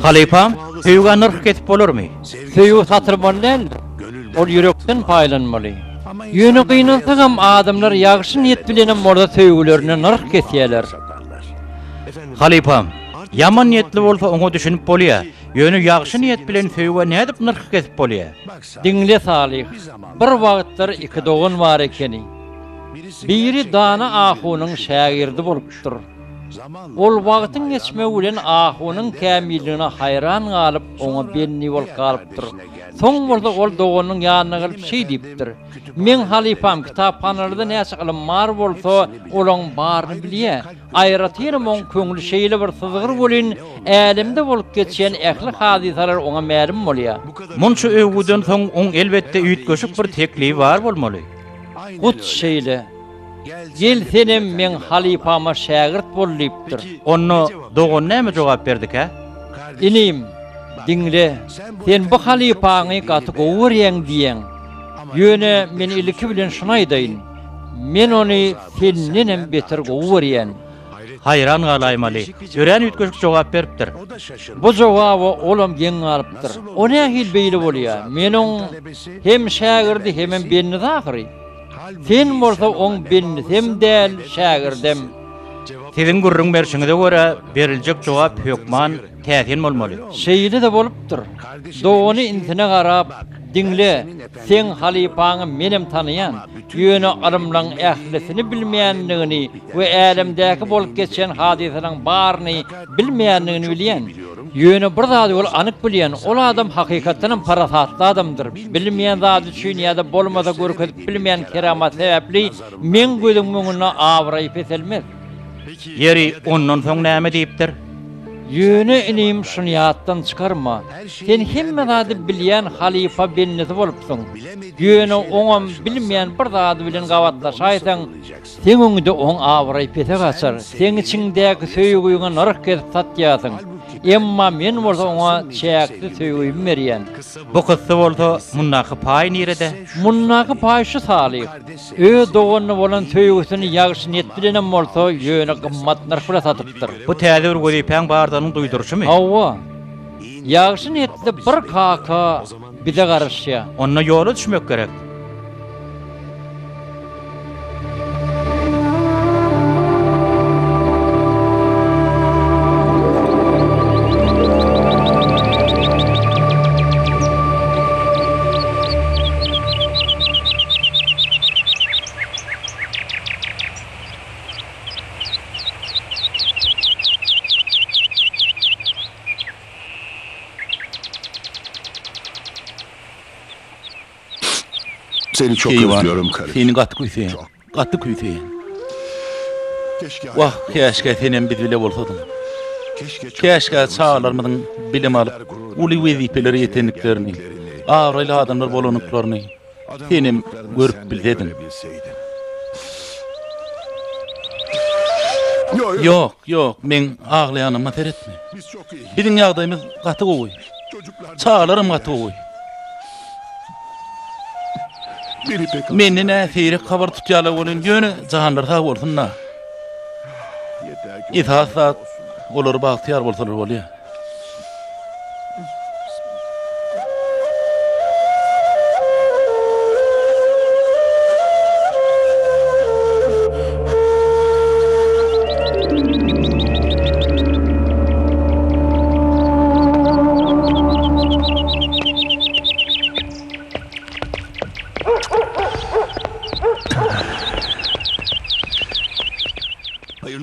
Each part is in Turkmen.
Halypam, söýgä nyrh kesip bolarmy? Söýgi satylmaly däldir. Ol ýürekden paýlanmaly. Ýöne gynansagam adamlar ýagşy niýet bilenem bolsa söýgülerine nyrh kesýärler. Halypam, ýaman niýetli bolsa oňa düşünip bolýar. Ýöne ýagşy niýet bilen söýgä nädip nyrh kesip bolýar? Diňle Salyh, bir wagtlar iki dogan bar ekeni. Biri dana ahunyň şägirdi bolupdyr. Ol wagtyň geçmegi bilen ahunyň kämilligine haýran galyp, oňa bendi bolup galypdyr. Soň bolsa ol doganynyň ýanyna gelip şeý diýipdir, Meň halypam kitaphanalarda näçe ylym bar bolsa, olaň baryny bilýär. Aýratynam oň köňli şeýle bir syzgyr welin, älemde bolup geçýän ähli hadysalar oňa mälim bolýar. Munça öwgüden soň oň elbetde üýtgeşik bir teklibi bar bolmaly. Hut şeýle. Gel senem meň halypama şägirt bol diýipdir. Onda dogan näme jogap berdikä? Inim, diňle, sen bu halypaňy gaty gowy görýäň diýýäň. Ýöne men ilki bilen şuny aýdaýyn, men ony sendenem beter gowy görýän. Haýran galaýmaly, örän üýtgeşik jogap beripdir. Bu jogaba olam geň galypdyr. O nähili beýle bolýar? Men oň hem şägirdi hemem bendisi ahyry. Sen bolsa oň bendisem däl, şägirdem. Siziň gürrüň berşiňize görä, beriljek jogap hökman täsin bolmaly. Şeýle-de bolupdyr. Dogany insine garap, Diňle, seň halypaňy menem tanaýan, ýöne ylymlaň ählisini bilmeýändigini we älemdäki bolup geçýän hadysalaň baryny bilmeýändigini bilýän. Ýöne bir zady ol anyk bilýän, ol adam hakykatdanam parasatly adamdyr. Bilmeýän zady üçin ýa-da bolmasa görkezip bilmeýän keramaty sebäpli meň gözümiň öňünde abraýy peselmez. Ýeri, ondan soň näme diýipdir? Ýöne inim şuny ýatdan çykarma, sen hemme zady bilýän halypa bendesi bolupsyň. Ýöne oňam bilmeýän bir zady bilen gabatlaşaýsaň, Seň öňüňde oň abraýy pese gaçar, seň içiňdäki söýgüňe nyrh kesip satýarsyň. Emma men bolsa oňa çäksiz söýgimi berýän. Bu kyssa bolsa, mundaky paý nirede? Mundaky paý şu Salyh, öz doganyna bolan söýgüsini ýagşy niýet bilenem bolsa, ýöne gymmat nyrh bilen satypdyr. Bu täze bir wezipäň bardygynyň duýduryşymy? Hawa. Ýagşy niýetli bir kaka bize garaşýar. Onda ýola düşmek gerek. Seni çok Keýwan, özlüyorum karıcığım. seni gaty küýseýän. Gaty küýseýän. Wah, käşgä senem biz bile bolsadyň. Käşgä çagalarymyzyň bilim alyp, uly wezipelere ýetendiklerini, abraýly adamlar bolandyklaryny senem görüp bilsediň. Ýok, ýok, meň aglaýanyma seretme. Biziň ýagdaýymyz gaty gowy. Çagalaram gaty gowy. Menden-ä seýrek habar tutýarlar welin, ýöne janlary sag bolsun-da. Esasy zat, olar bagtyýar bolsalar bolýar.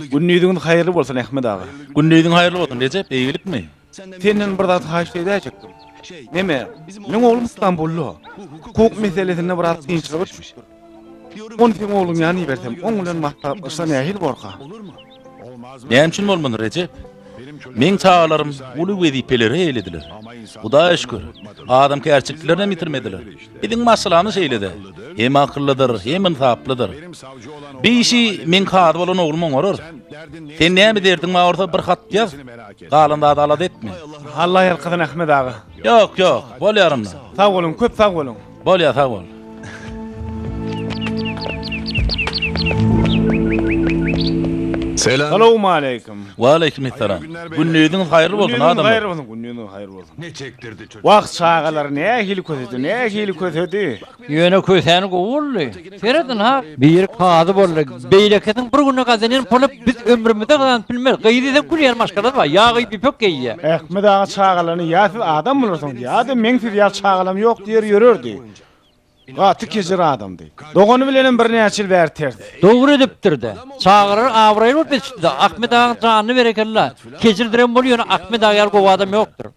Gündiziňiz haýyrly bolsun Ahmet aga. Gündiziň haýyrly bolsun Rejep, eýgilikmi? Senden bir zat haýyşt edäýjekdim. Neme, meň oglum Stambulda. Hukuk meselesinde biraz kynçylyga düşüpdir. Ony seň ogluň ýanyna ibersem, oň bilen maslahatlaşsa nähili borka? Näme üçin bolmaz Rejep? Meň çagalarym uly wezipeleri eýelediler. Hudaýa şükür, adamkärçiliklerinem ýitirmediler. Biziň maşgalamyz şeýle-de, hem akyllydyr, hem ynsaplydyr. Bir işi meň kazy bolan oglum oňarar. Sen näme derdiň bar bolsa bir hat ýaz, galan zady alada etme. Alla ýalkasyn Ahmet aga. Ýok, ýok, bolýar onda. Sag boluň, köp sag boluň. Bolýar, sag bol. Salowmaleýkim. Waleýkim essalam. Gündiziňiz haýyrly bolsun, adamlar. Gündiziňiz haýyrly bolsun, gündiziňiz haýyrly bolsun. Wah, çagalar nähili kösedi, nähili kösedi. Ýöne kösäni gowy boldy. Seret ynha, biri kazy boldy, beýlekisiniň bir günde gazanan puly biz ömrümizde gazanyp bilmeris. Gyzy diýseň gül ýaly maşgalasy bar, ýagy ýüpek geýýär. Ahmet aga çagalaryny ýa siz adam bolarsyňyz, ýa-da meň siz ýaly çagalam ýok diýer ýörerdi. Gaty kejir adamdy. Dogany bilenem birnäçe ýyl bäri ters. Dogry edipdir-de. Çagalary abraýly bolup ýetişdi-de. Ahmet agaň janyny berekella. Kejirdirem bol ýöne Ahmet aga ýaly gowy adam ýokdur.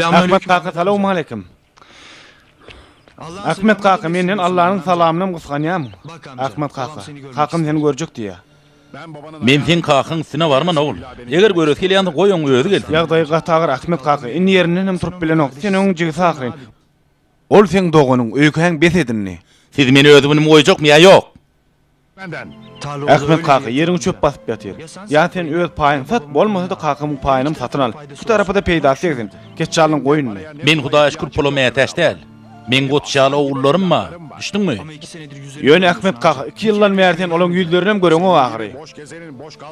Ahmet kaka salowmaleýkim. Ahmet kaka menden Allanyň salamynam gysganýarmyň? Ahmet kaka, kakam seni görjek diýýär. Men seň kakaň üstüne barman ogul. Eger göresi gelýänse goý oň özi gelsin. Ýagdaýy gaty agyr Ahmet kaka, indi ýerinden hem turup bilenok. Sen oň jigisi ahyryn. Ol seň doganyň, öýkäň bes et indi. Siz meni öz günüme goýjakmy ýa ýok? Ahmet kaka, ýeriňi çöp basyp ýatyr. Ýa sen öz paýyňy sat, bolmasa-da kakamyň paýynam satyn al. Iki tarapa-da peýdasy degsin. Keçjalyň goýnuny. Men Hudaýa şükür pula mätäç däl. Meň goç ýaly ogullarym bar. Düşdüňmi? Ýöne Ahmet kaka, iki ýyldan bäri sen olaň ýüzlerinem göreňok ahyry.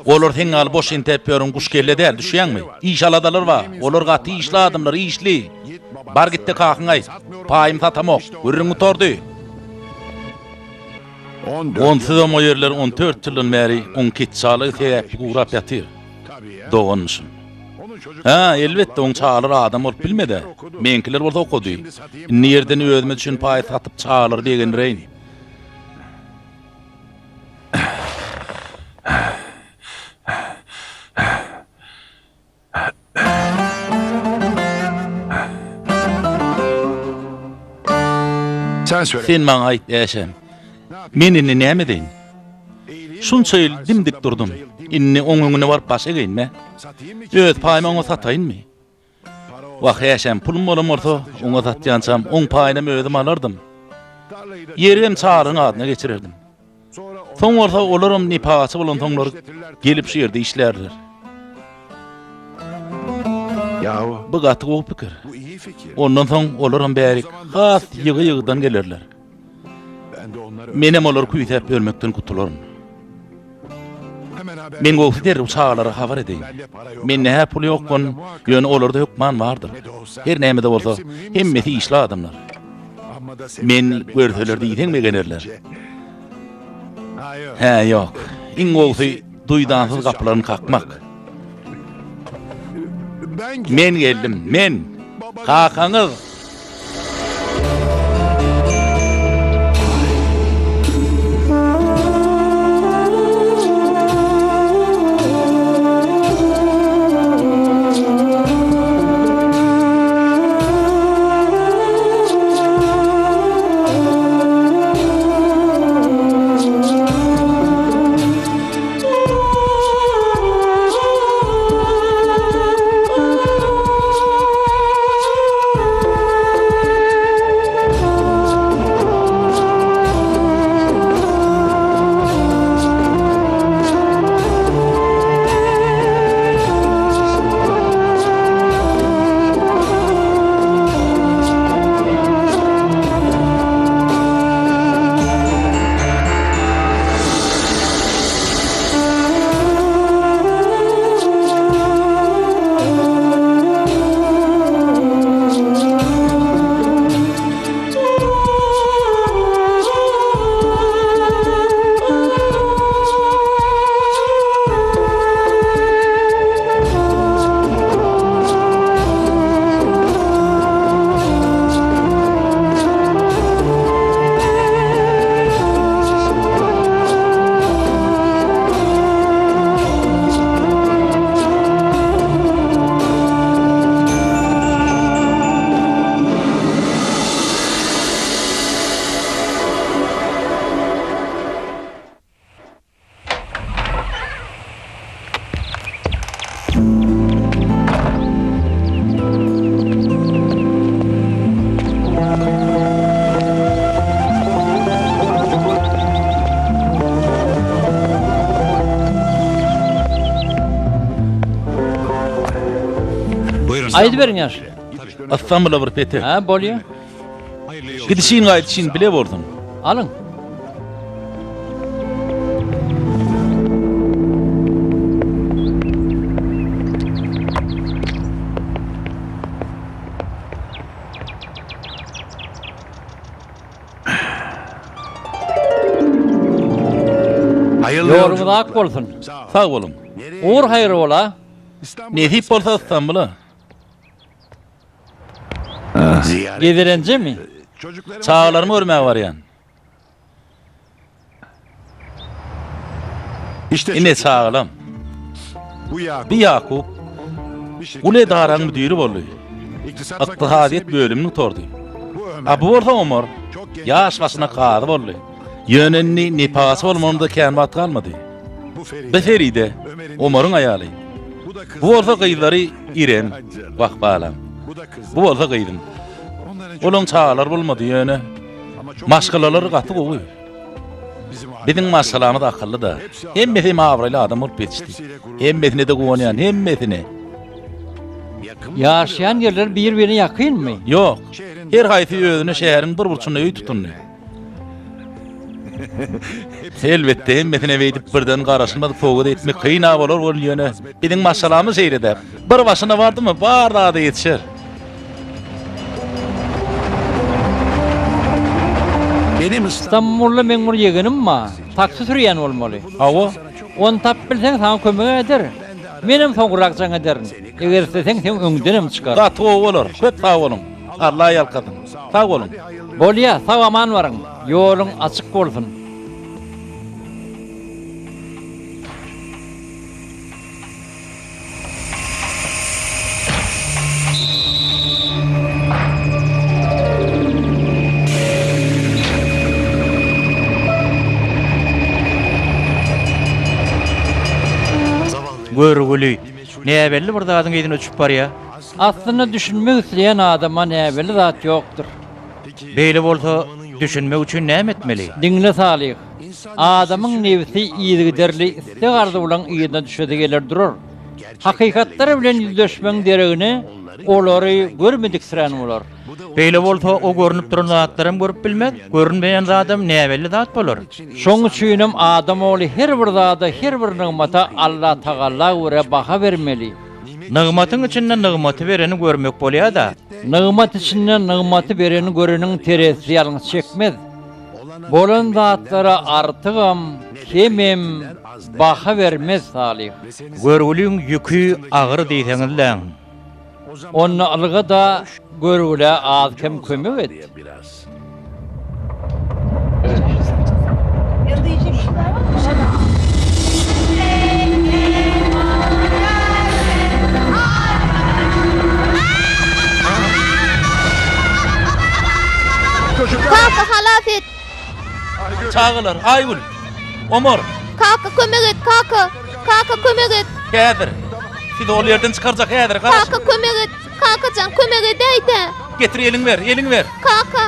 Olar seň ýaly boş entäp ýören guşkelle däl, düşýäňmi? Iş-aladalar bar. Olar gaty işli adamlar, işli. Bar git-de kakyňa aýt. Paýymy satamok. Gürrüň gutardy. Onsuzam o ýerler on dört ýyldan bäri oň ketçalygy sebäpli gurap ýatyr. Doganmyşyn. Hä, elbetde, oň çagalary adam bolup bilmedi. Meňkiler bolsa okady. Indi ýerden özüme düşen paýy satyp çagalary begendireýin. Sen maňa aýt, Äşe, men indi näme edeýin? Şunça ýyl dim-dik durdum. Indi oň öňüne baryp baş egeýinmi? Öz paýymy oňa sataýynmy? Wah, Äşäm, pulum bolan bolsa, oňa satýançam, oň paýynam özüm alardym. Ýerem Çaryň adyna geçirerdim. Soň bolsa olaram nepagaçy bolansoňlar gelip şu ýerde işlärler. Bu gaty gowy pikir. Ondan soň olaram bärik has ýygy-ýygydan gelerler. Menem olary küýsäp ýörmekden gutularyn. Men gowusy derrew çagalara habar edeýin. Mende-hä pul ýok, ýöne olarda hökman bardyr. Her näme-de bolsa, hemmesi işli adamlar. Men görseler diýseň begenerler. Hä, ýok. Iň gowusy duýdansyz gapylaryny kakmak. Men geldim, men! Kakaňyz! Aýdyberiň ýaşuly. Ystambula bir petek. Hä, bolýa. Gidişiň gaýdyşyň bile bolsun. Alyň. Ýoluňyz ak bolsun. Sag boluň. Ugur haýyr bola. Nesip bolsa Istanbula. Gezelenjemi? Çagalarymy görmäge barýan. Ine çagalam. Bu Ýakup uly edaraň müdiri boldy. Ykdysadyýet bölümini gutardy. A bu bolsa Omar ýaş başyna kazy boldy. Ýöne indi nepakasy bolmagyna-da kän wagt galmady. Bu Feride, Omaryň aýaly. Bu bolsa gyzlary Irem, wah balam. Bu bolsa gyzym. Olaň çagalary bolmady ýöne maşgalalary gaty gowy. Biziň maşgalamyz akylly-da. Hemmesi hem abraýly adam bolup ýetişdi. Hemmesine-de guwanýan, hemmesine. Ýaşaýan ýerleri bir-birine ýakynmy? Ýok. Her haýsy özüne şäheriň bir burçunda öý tutundy. Elbetde, hemmesine beýdip birden garaşylmadyk sowgat etmek kyn-a bolar welin, ýöne biziň maşgalamyz şeýle-dä. Bir başyna bardymy, bar zada ýetişer. Stambulda meň bir ýegenim bar. Taksi sürýän bolmaly. Hawa. Ony tapyp bilseň saňa kömek eder. Menem soňrak jaň ederin. Eger isleseň seň öňdenem çykar. Gaty gowy bolar. Köp sag boluň. Alla ýalkasyn. Sag boluň. Bolýa, sag-aman baryň. Ýoluň açyk bolsun. Görgüli, näbelli bir zadyň yzyna uçup barýar. Aslynda düşünmek isleýän adama näbelli zat ýokdur. Beýle bolsa, düşünmek üçin näme etmeli? Diňle Salyh, adamyň nebsi yzygiderli isleg-arzuwlaň yzyna düşesi geler durar. Hakykatlar bilen ýüzleşmegiň deregine olary görmediksirän bolar. Beýle bolsa, o görnüp duran zatlaram görüp bilmez, görünmeýän zadam näbelli zat bolar. Şoň üçinem adam ogly her bir zada, her bir nygmata Allatagala görä baha bermeli. Nygmatyň içinde nygmaty bereni görmek bolýa-da. Nygmat içinde nygmaty bereni göreniň terezisi ýalňyş çekmez. Bolan zatlara artygam, kemem baha bermez Salyh. Görgüliň ýüki agyr diýseňizläň. Onda ylga-da görgülä az-kem kömek et. Kaka halas et. Çagalar, Aýgül, Omar. Kaka kömek et, kaka. Kaka kömek et. Häzir. Sizi ol ýerden çykarjak häzir, garaş. Kaka kömek et. Kakajan kömek edäýdä. Getir eliňi ber, eliňi ber. Kaka.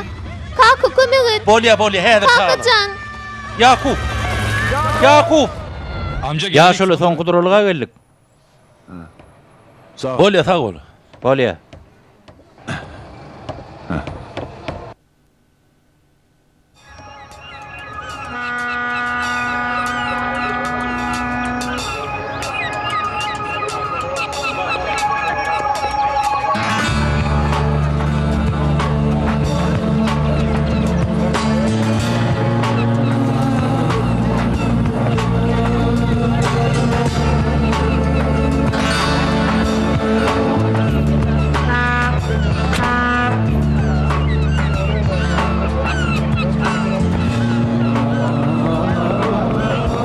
Kaka kömek et. Bolýa, bolýa, häzir çagalar. Kakajan. Ýakup. Ýakup. Ýaşuly soňky duralga geldik. Bolýa, sag bol. Bolýa.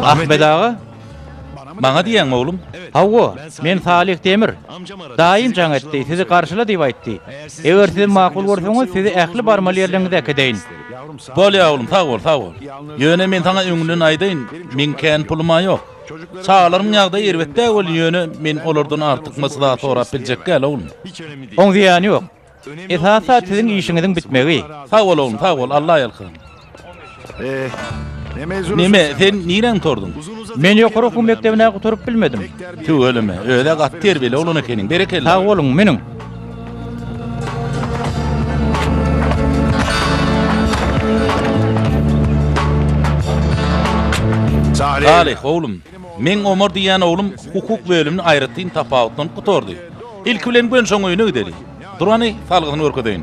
Ahmet aga? Maňa diýýäňmi, oglum? Hawa, men Salyh Demir. Daýym jaň etdi, sizi garşyla diýip aýtdy. Eger siz makul görseňiz, sizi ähli barmaly ýerleriňize äkideýin. Bolýa, oglum, sag bol, sag bol. Ýöne men saňa öňünden aýdaýyn, meň kän pulum-a ýok. Çagalarymyň ýagdaýy erbet däl welin, ýöne men olardan artykmaç zat sorap biljek däl, oglum. Oň zyýany ýok. Esasy zat siziň işiňiziň bitmegi. Sag bol oglum, sag bol, Alla ýalkasyn. Neme, sen niräni gutardyň? Men ýokary okuw mekdebini-ä gutaryp bilmedim. Tüweleme, öz-ä gaty terbiýeli oglan ekeniň, berekella. Sag boluň, meniň. Salyh, oglum, meň Omar diýýän oglum hukuk bölümini aýratyn tapawutlanyp gutardy. Ilki bilen göni şoň öýüne gideli. Dur hany, salgysyny görkezeýin.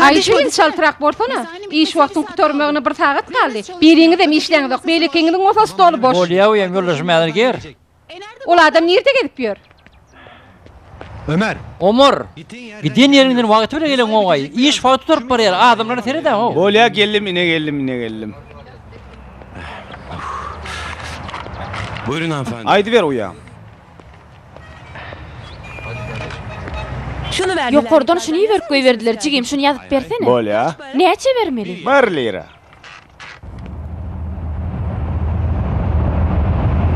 Aýjigim, çaltrak bolsana. Iş wagtyň gutarmagyna bir sagat galdy. Biriňizem işläňzok, beýlekiňiziň bolsa stoly boş. Bolýa uýam, ýoldaşym häzir ger. Ol adam nirde gezip ýör? Ömer! Omar! Giden ýeriňden wagty bilen geleňogaý. Iş wagty gutaryp barýar. Adamlara sered-ä how. Bolýa geldim ine geldim ine geldim. Aýdyber uýam. Ýokardan şuny iberip goýberdiler, jigim şuny ýazyp bersene. Bolýa. Näçe bermeli? Bir lira.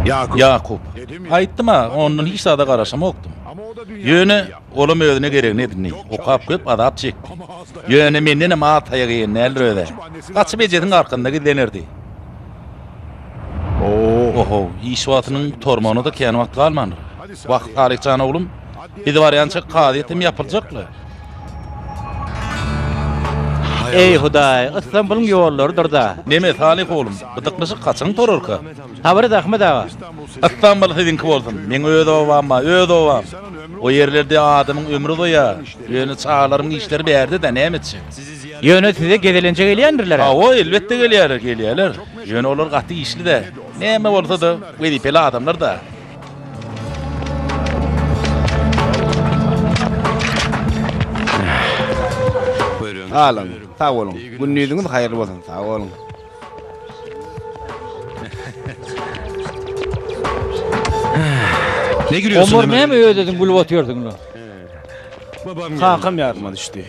Ýakup. Aýtdym-a, ondan hiç zada garaşamokdym. Ýöne olam özüne geregini edindi. Okap köp azap çekdi. Ýöne mendenem az taýak iýen däldir öz-ä. Gaçyp ejesiniň arkasynda gizlenerdi. Ohow, iş wagtynyň gutarmagyna-da kän wagt galmandyr. Wah, Salyh jan oglum, biz barýançak kazyýet hem ýapyljak-la. Eý, Hudaý, Ystambulyň ýollarydyr-da. Neme, Salyh oglum, bu dyknyşyk haçan gutararka? Habar et, Ahmet aga. Ystambul siziňki bolsun. Meň öz obam bar, öz obam. O ýerlerde adamyň ömri uzaýar. Ýöne çagalarymyň işleri bärde-dä, näme etjek? Ýöne size gezelenje gelýändirler-ä? Hawa, elbetde gelýärler, gelýärler. Ýöne olar gaty işli-dä. Näme bolsa-da, wezipeli adamlar-da. Alyň, sag boluň. Gündiziňiz haýyrly bolsun, sag boluň. Omar näme öz-özüň gülüp otyrsyň-la? Kakam ýadyma düşdi.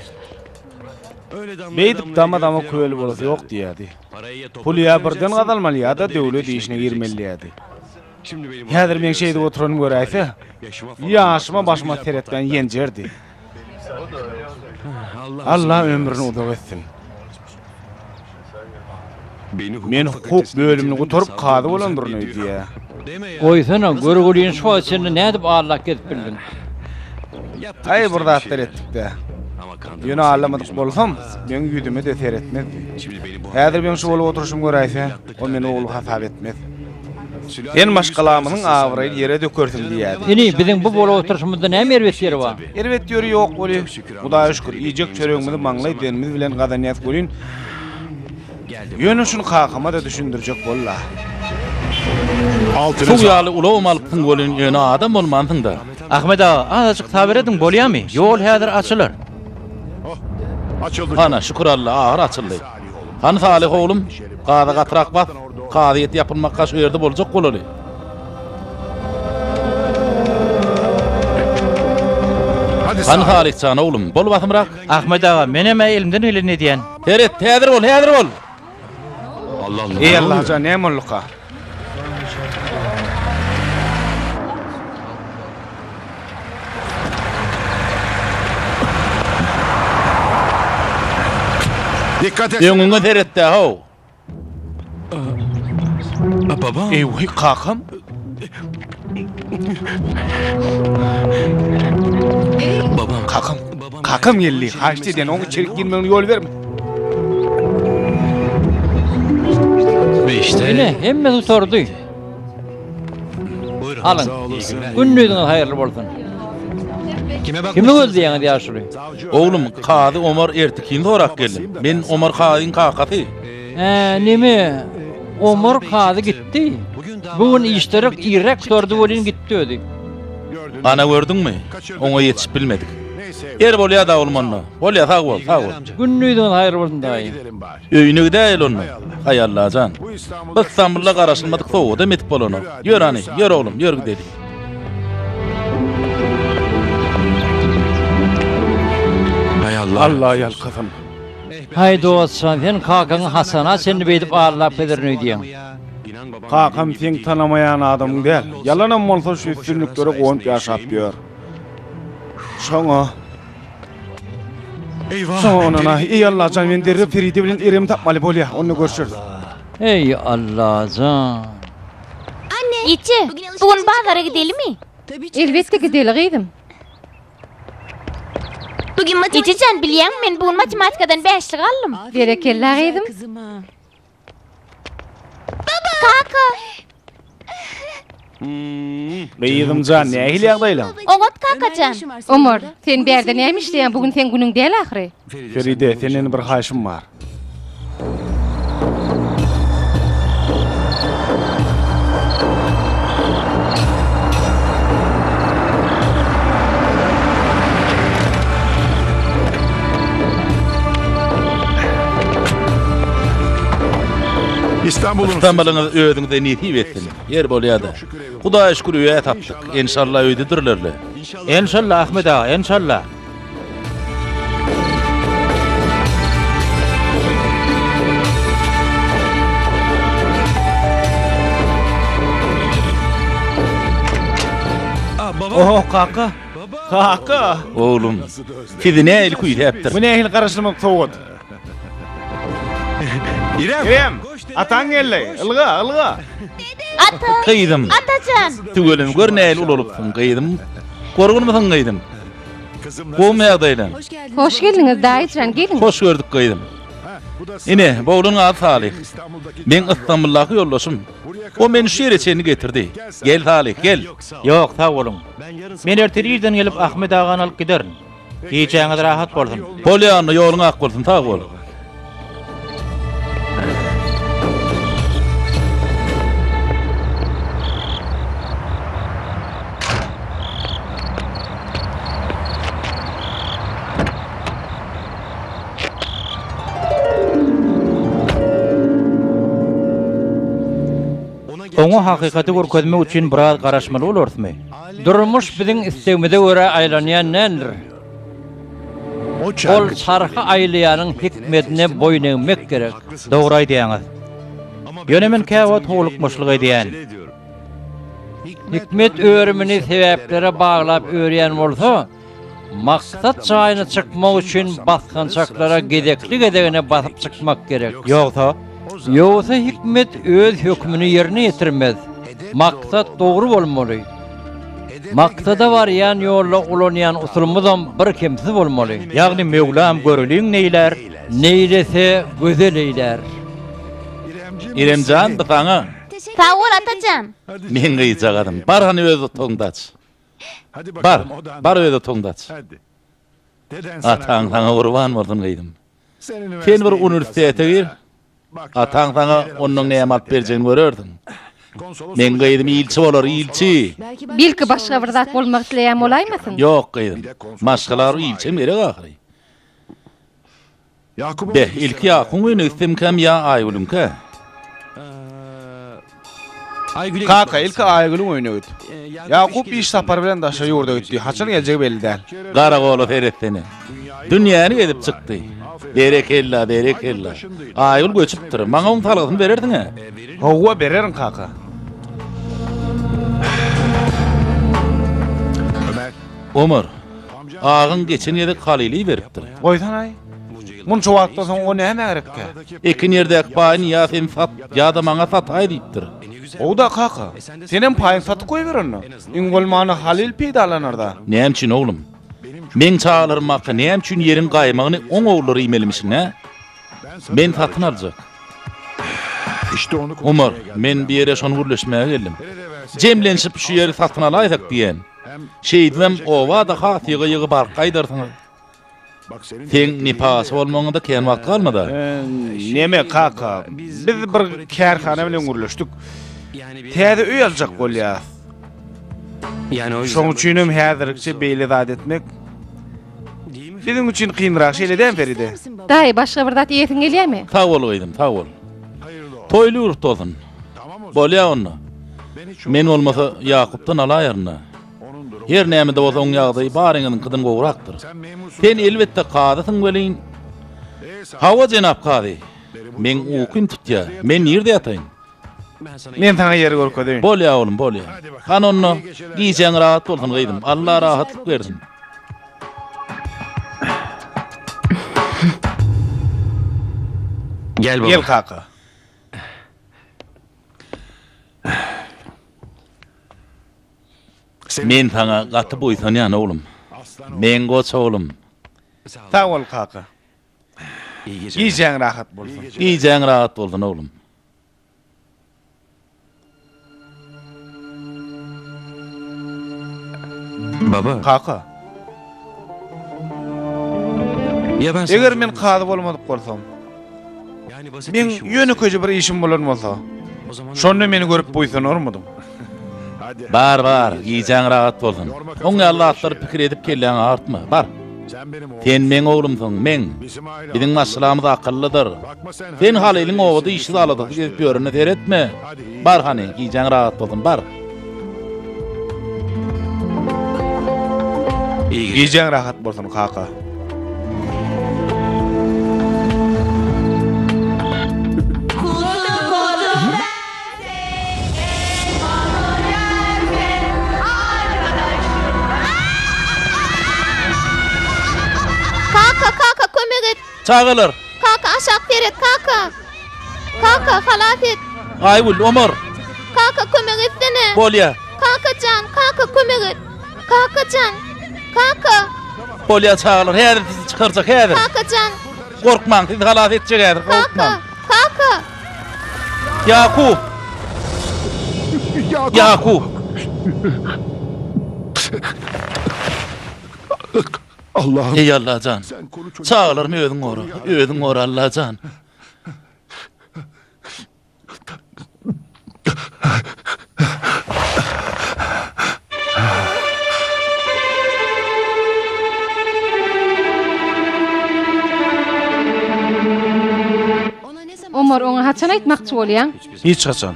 Beýdip dama-dama köl bolasy ýok diýýärdi. Puly ýa birden gazanmaly ýa-da döwlet işine girmeli diýýärdi. Häzir meň şeýdip oturanymy göräýse, ýaşyma başyma seretmän ýenjerdi. Allah ömrüni uzak etsin. Men hukuk bölümini gutaryp kazy bolandyryn öýdýä. Goýsana, görgülini şu wagta çenli nädip aldap gezip bildiň? Aý bir zatlar etdik-dä. Ýöne aldamadyk bolsam, meň ýüzüme-de seretmezdi. Häzir meň şu bolup oturyşymy göräýse, ol meni ogly hasap etmez. Sen maşgalamyzyň abraýyny ýere dökersiň diýýärdi. Ini, biziň bu bolup oturyşymyzda näme erbet ýeri bar? Erbet ýeri ýok weli, Hudaýa şükür, iýjek çöregimizi maňlaý derimiz bilen gazanýas welin, ýöne şuny kakama-da düşündirjek bol-la. Suw ýaly ulagam alypsyň welin, ýöne adam bolmansyň-da. Ahmet aga, azajyk sabyr ediň, bolýamy? Ýol häzir açylar. Ana, şükür Alla, ahyr açyldy. Hany Salyh oglum, gaza gatyrak bas, kazyýet ýapylmakka şu ýerde boljak bolaly. Hany Salyh jan oglum, bol basymrak. Ahmet aga, menem-ä elimden gelenini edýän. Seret, häzir bol, häzir bol! Eý Allajan, näme bolduka? Öňüňe seret-dä, how! Eý, kakam! Kakam, kakam geldi. Haýyşt edýän, oň içerik girmegine ýol berme. Ine, hemmesi gutardy. Alyň. Gündiziňiz haýyrly bolsun. Kimi gözleýäňiz ýaşuly? Oglum, kazy Omar Ertikini sorap geldim. Men Omar kazyň kakasy. Hä, neme, Omar kazy gitdi. Bu gün işleri irräk gutardy welin gitdi özi. Ana gördüňmi? Oňa ýetişip bilmedik. Ýeri bolýa-da oglum onda. Bolýa sag bol, sag bol. Gündiziňiz haýyrly bolsun daýy. Öýüne gidäýeli onda. Haý Allajan. Bu Stambulda garaşylmadyk sowgadam edip bolanok. Ýör hany, ýör oglum, ýör gideli. Alla ýalkasyn. Haý dostjan, sen kakaňy hasana çenli beýdip aldap gezerin öýdýäň. Kakam seň tanamaýan adamyň däl. Ýalanam bolsa şu üstünliklere guwanyp ýaşap ýör. Şoňa Şoňa onana, eý Allajan men derrew Feride bilen Eremi tapmaly bolýa, onda görşeris. Eý Allajan. Eje, bu gün bazara gidelimi? Elbetde gideli gyzym. Eje jan, bilýäňmi, men bu gün matematikadan bäşlik aldym. Berekella gyzym. Kaka! Gyzym jan, nähili ýagdaýlaň? Oňat kaka jan. Omar, sen bärde näme işleýäň? Bu gün seň günüň däl ahyry. Feride, senden bir haýyşym bar. Ystambylyňyz özüňize nesip etsin. Ýer bolýa-da. Hudaýa şükür öý-ä tapdyk. Enşalla öýdedirler-le. Enşalla Ahmet aga, enşalla. Oho, kaka. Kaka. Oglum, sizi nähili küýsäpdir. Bu nähili garaşylmadyk sowgat. İrem, ataň geldi. Ylga, ylga. Ata. Gyzym. Atajan. Tüweleme, gör nähili ulalypsyň, gyzym. Gorgunmysyň, gyzym? Gowumy ýagdaýlaň? Hoş geldiňiz, daýyjan, geliň. Hoş gördük, gyzym. Ine, bu oglanyň ady Salyh. Meň Ystambuldaky ýoldaşym. O meni şu ýere çenli getirdi. Gel, Salyh, gel. Ýok, sag boluň. Men ertir irden gelip Ahmet agany alyp giderin. Gijäňiz rahat bolsun. Bolýa onda, ýoluň ak bolsun, sag bol. Oňa hakykaty görkezmek üçin biraz garaşmaly bolarysmy? Durmuş biziň islegimize görä aýlanýan däldir. Ol çarhy aýlaýanyň hikmetine boýun egmek gerek. Dogry aýdýaňyz. Ýöne men käwagt howlukmaçlyk edýän. Hikmet örümini sebäplere baglap örýän bolsa, maksat jaýyna çykmak üçin basgançaklara gezekli-gezegine basyp çykmak gerek. Ýogsa? Ýogsa hikmet öz hökmüni ýerine ýetirmez. Maksat dogry bolmaly. Maksada barýan ýolda ulanýan usulymyzam birkemsiz bolmaly. Ýagny Möwlam göreliň neýlär? Neýlese gözel eýlär. Iremjan, bu saňa. Sag bol, Atajan. Meň gyzjagazym. Bar hany öz otagyňda aç. Bar, bar öz otagyňda aç. Ataň saňa gurban bolsun gyzym. Sen bir uniwersitete gir. Ataň saňa ondan näme alyp berjegini görersiň. Meň gyzym ilçi bolar, ilçi. Belki başga bir zat bolmak isleýän bolaýmasyn? Ýok gyzym. Maşgala bir ilçem gerek ahyry. Beh, ilki Ýakubyň öýüne gitsemkäm ýa Aýgülüňkä? Kaka, ilki Aýgülüň öýüne git. Ýakup iş sapary bilen daşary ýurda gitdi, haçan geljegi belli däl. Garagola seretsene. Dünýäni gezip çykdy. Berekella, berekella. Aýgül göçüpdir. Maňa oň salgysyny berersiň-ä? Hawa, bererin, kaka. Omar, Agaň geçen gezek Halyly iberipdir. Goýsanaý. Munça wagtdan soň o nämä gerekkä? Ekin ýerdäki paýyny ýa sen sat, ýa-da maňa sataý diýipdir. Gowy-da kaka. Senem paýyňy satyp goýber onda. Iň bolmanda Halyl peýdalanar-da. Näme üçin oglum? Meň çagalarym barka näme üçin ýeriň gaýmagyny oň ogullary iýmelimişin, hä? Men satyn aljak. Omar, men bu ýere şony gürleşmäge geldim. Jemlenişip şu ýeri satyn alaýsak diýen. Şeýdibem oba-da has ýygy-ýygy baryp gaýdarsyňyz. Seň nepasy bolmagyňa-da kän wagt galmady. Neme, kaka, biz bir kärhana bilen gürleşdik. Täze öý aljak bolýas. Şoň üçinem häzirlikçe beýle zat etmek biziň üçin kynrak, şeýle dälmi, Feride? Daýy, başga bir zat iýesiň gelýärmi? Sag bol, gyzym, sag bol. Toýly ýurt bolsun. Bolýa onda. Men bolmasa Ýakupdan alaýaryn-da. Her näme-de bolsa oň ýagdaýy baryňyzyňkydan gowrakdyr. Sen elbetde kazysyň welin. Hawa, jenap kazy. Meň ukym tutýa. Men nirde ýataýyn? Men saňa ýeri görkezeýin. Bolýa oglum, bolýa. Hany onda, gijäň rahat bolsun gyzym. Alla rahatlyk bersin. Gel kaka. Men saňa gaty buýsanýan oglum. Meň goç oglum. Sag bol kaka. Gijäň rahat bolsun. Gijäň rahat bolsun oglum. Baba. Kaka. Eger men kazy bolmadyk bolsam, meň ýönekeýje bir işim bolan bolsa, şonda meni görüp buýsanarmydyň? Bar, bar, gijäň rahat bolsun. Oň ýaly zatlary pikir edip kelläňi agyrtma. Bar. Sen meň oglumsyň, meň. Biziň maşgalamyz akyllydyr. Sen Halylyň obada işsiz aladasyz gezip ýörenine seretme. Bar hany, gijäň rahat bolsun, bar. Gijäň rahat bolsun, kaka. Kaka, kaka, kömek et! Çagalar! Kaka, aşak seret, kaka! Kaka, halas et! Aýgül, Omar! Kaka, kömek etsene! Bolýa. Kaka jan, kaka, kömek et! Kaka jan, kaka! Bolýa, çagalar, häzir sizi çykarjak, häzir. Kaka jan! Gorkmaň, sizi halas etjek häzir, gorkmaň. Kaka, kaka! Ýakup! Ýakup! Allah'ım. Eý Allajan! Çagalarymy özüň gora, özüň gora Allajan! Omar, oňa haçan aýtmakçy bolýaň? Hiç haçan.